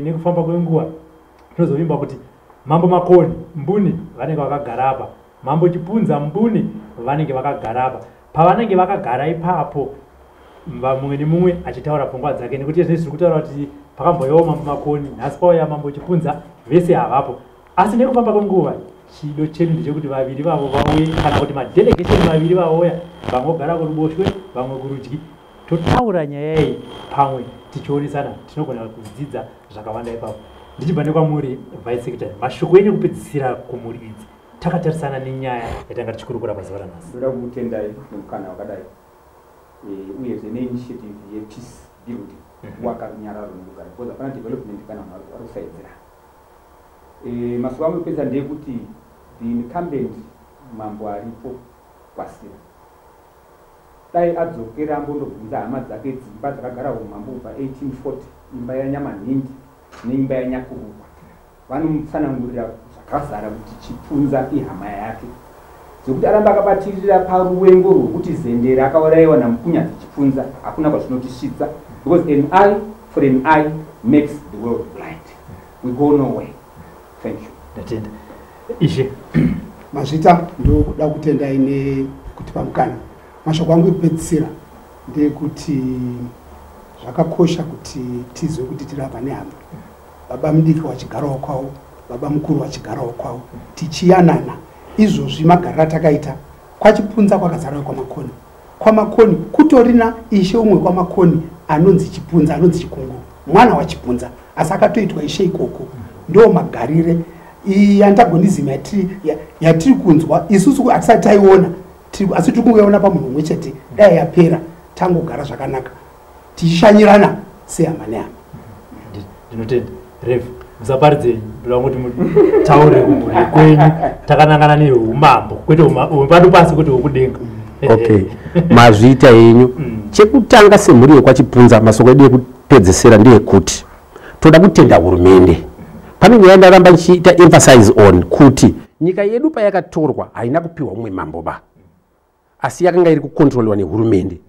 [SPEAKER 1] Nekufamba kwenguva tinozovimba kuti Mambo Makoni mbune vanenge vakagara apa, Mambo Chipunza mbune vanenge vakagara apa. Pavanenge vakagara ipapo, mumwe nemumwe achitaura pfungwa dzake, nekuti izvezvi tiri kutaura kuti pakamboyawo Mambo Makoni, nhasi pauya Mambo Chipunza, vese havapo. Asi nekufamba kwenguva chido chedu ndechekuti vaviri vavo vauye, kana kuti madelegation maviri vauya, vamwe vogara kuruboshwe, vamwe kurudyi, totaura nyaya iyi pamwe tichionesana. Tinogona kudzidza zvakawanda ipapo. Ndichibva nekwamuri vice secretary, mashoko enyu ekupedzisira kumhuri idzi takatarisana nenyaya yatanga tichikurukura pazuva ranhasi.
[SPEAKER 4] Ndoda kukutendai nemukana wakadai, uyezve neinitiative yepeace building, kuvaka runyararo nerugare, because hapana development kana vanhu vari kusaidzira. Mashoko angu ekupedzisa ndeyekuti the incumbent mambo aripo Kwasira, dai adzokera ambondobvunza hama dzake, dzimba dzakagara umambo kubva 1840, imba yaNyamanhindi. Neimba yaNyakurukwa vanomutsanangurira zvakazara kuti Chipunza ihama yake, zvekuti aramba akabatirira paruwengo rwokuti Zendere akaurayiwa naMukunyadzi Chipunza, hakuna kwazvinotisvitsa, because an eye for an eye makes the world blind. We go nowhere. Thank you.
[SPEAKER 1] Ndatenda, Ishe.
[SPEAKER 3] Mazvita. Ndokuda kutendai nekutipa mukana. Mashoko angu ekupedzisira ndeyekuti zvakakosha kuti tizwe kuti tiri apa nehama, baba mudiki wachigarawo kwavo, baba mukuru wachigarawo kwavo, tichiyanana. Izvozvi magariro atakaita, kwaChipunza kwakazarawo kwaMakoni. KwaMakoni kutorina ishe umwe kwaMakoni anonzi Chipunza, anonzi Chikunguru, mwana waChipunza, asi akatoitwa ishe ikoko. Ndo magarire. Iyi antagonism yatiri kunzwa isusu hatisati taiona, asi tiri kungoiona pamunhu umwe chete. Dai yapera, tangogara zvakanaka, tichishanyirana sehama nehama.
[SPEAKER 1] Ndinotenda, Rev. Musaparidze, ndoda kuti mutaure kumhuri kwenyu takanangana neumambo, kwete pano pasi, kwete hwekudenga.
[SPEAKER 2] Okay, mazviita yenyu. Chekutanga, semhuri yekwaChipunza, masoko edu ekupedzesera ndeyekuti toda kutenda hurumende. Pane nyaya ndaramba ndichiita emphasize on kuti nyika yedu payakatorwa haina kupiwa umwe mambo ba, asi yakanga iri kukontroliwa nehurumende.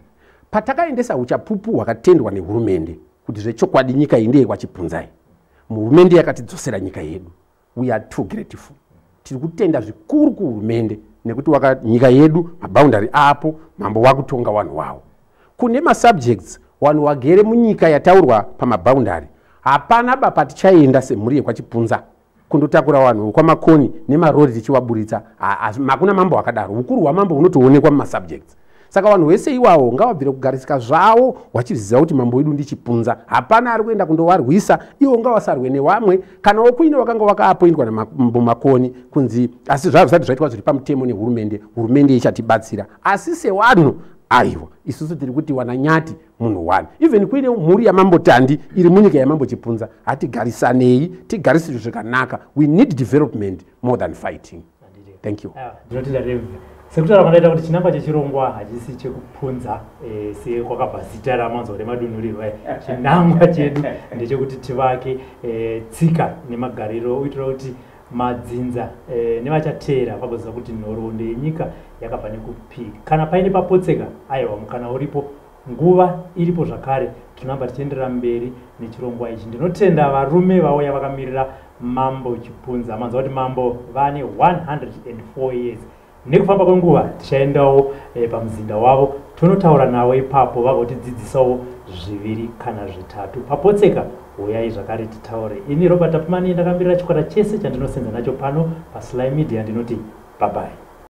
[SPEAKER 2] Patakaendesa uchapupu hwakatendwa nehurumende kuti zvechokwadi nyika iyi ndeyekwaChipunzai, hurumende yakatidzosera nyika yedu. We are too grateful. Tiri kutenda zvikuru kuhurumende nekuti nyika yedu maboundary apo, mambo wakutonga vanhu wavo. Kune masubjects, vanhu vagere munyika yataurwa pamaboundary, hapana ba patichaenda semhuri yekwaChipunza kundotakura vanhu kwaMakoni nemarori tichivaburitsa. Hakuna mambo akadaro. Ukuru hwamambo hunotoonekwa mumasubjects. Saka vanhu vese iwawo ngavabvire kugarisika zvavo vachiziva kuti mambo wedu ndiChipunza. Hapana ari kuenda kundovarwisa. Ivo ngavasarwe nevamwe. Kanawo kuine vakanga vakaapoindwa namambo Makoni kunzi, asi zvava zvisati zvaitwa zviri pamutemo nehurumende, hurumende ichatibatsira. Asi sevanhu, aiwa, isusu tiri kuti wana Nyati munhu one. Even kuine mhuri yaMambo Tandi iri munyika yaMambo Chipunza, hatigarisanei, tigarisirwe zvakanaka. We need development more than fighting. Thank you.
[SPEAKER 1] Ah, ndinotenda, Rev. Sekutaura kwandaita kuti chinangwa chechirongwa hachisi chekupunza, sekwakabva zita ramanzwa remadunhurirwa. Chinangwa chedu ndechekuti tivake tsika nemagariro, uitira kuti madzinza nevachateera vagoziva kuti nhoroondo yenyika yakabva nekupi. Kana paine papotseka, aiwa, mukana uripo, nguva iripo zvakare, tinoramba tichienderera mberi nechirongwa ichi. Ndinotenda varume vauya vakamirira Mambo Chipunza. Manzwa kuti mambo vane 104 years. Nekufamba kwenguva tichaendawo pamuzinda wavo, tonotaura navo ipapo, vagotidzidzisawo zviviri kana zvitatu. Papotseka, uyai zvakare titaure. Ini Robert Tapumani, ndakamirira chikwata chese chandinosenza nacho pano paSly Media, ndinoti bye bye.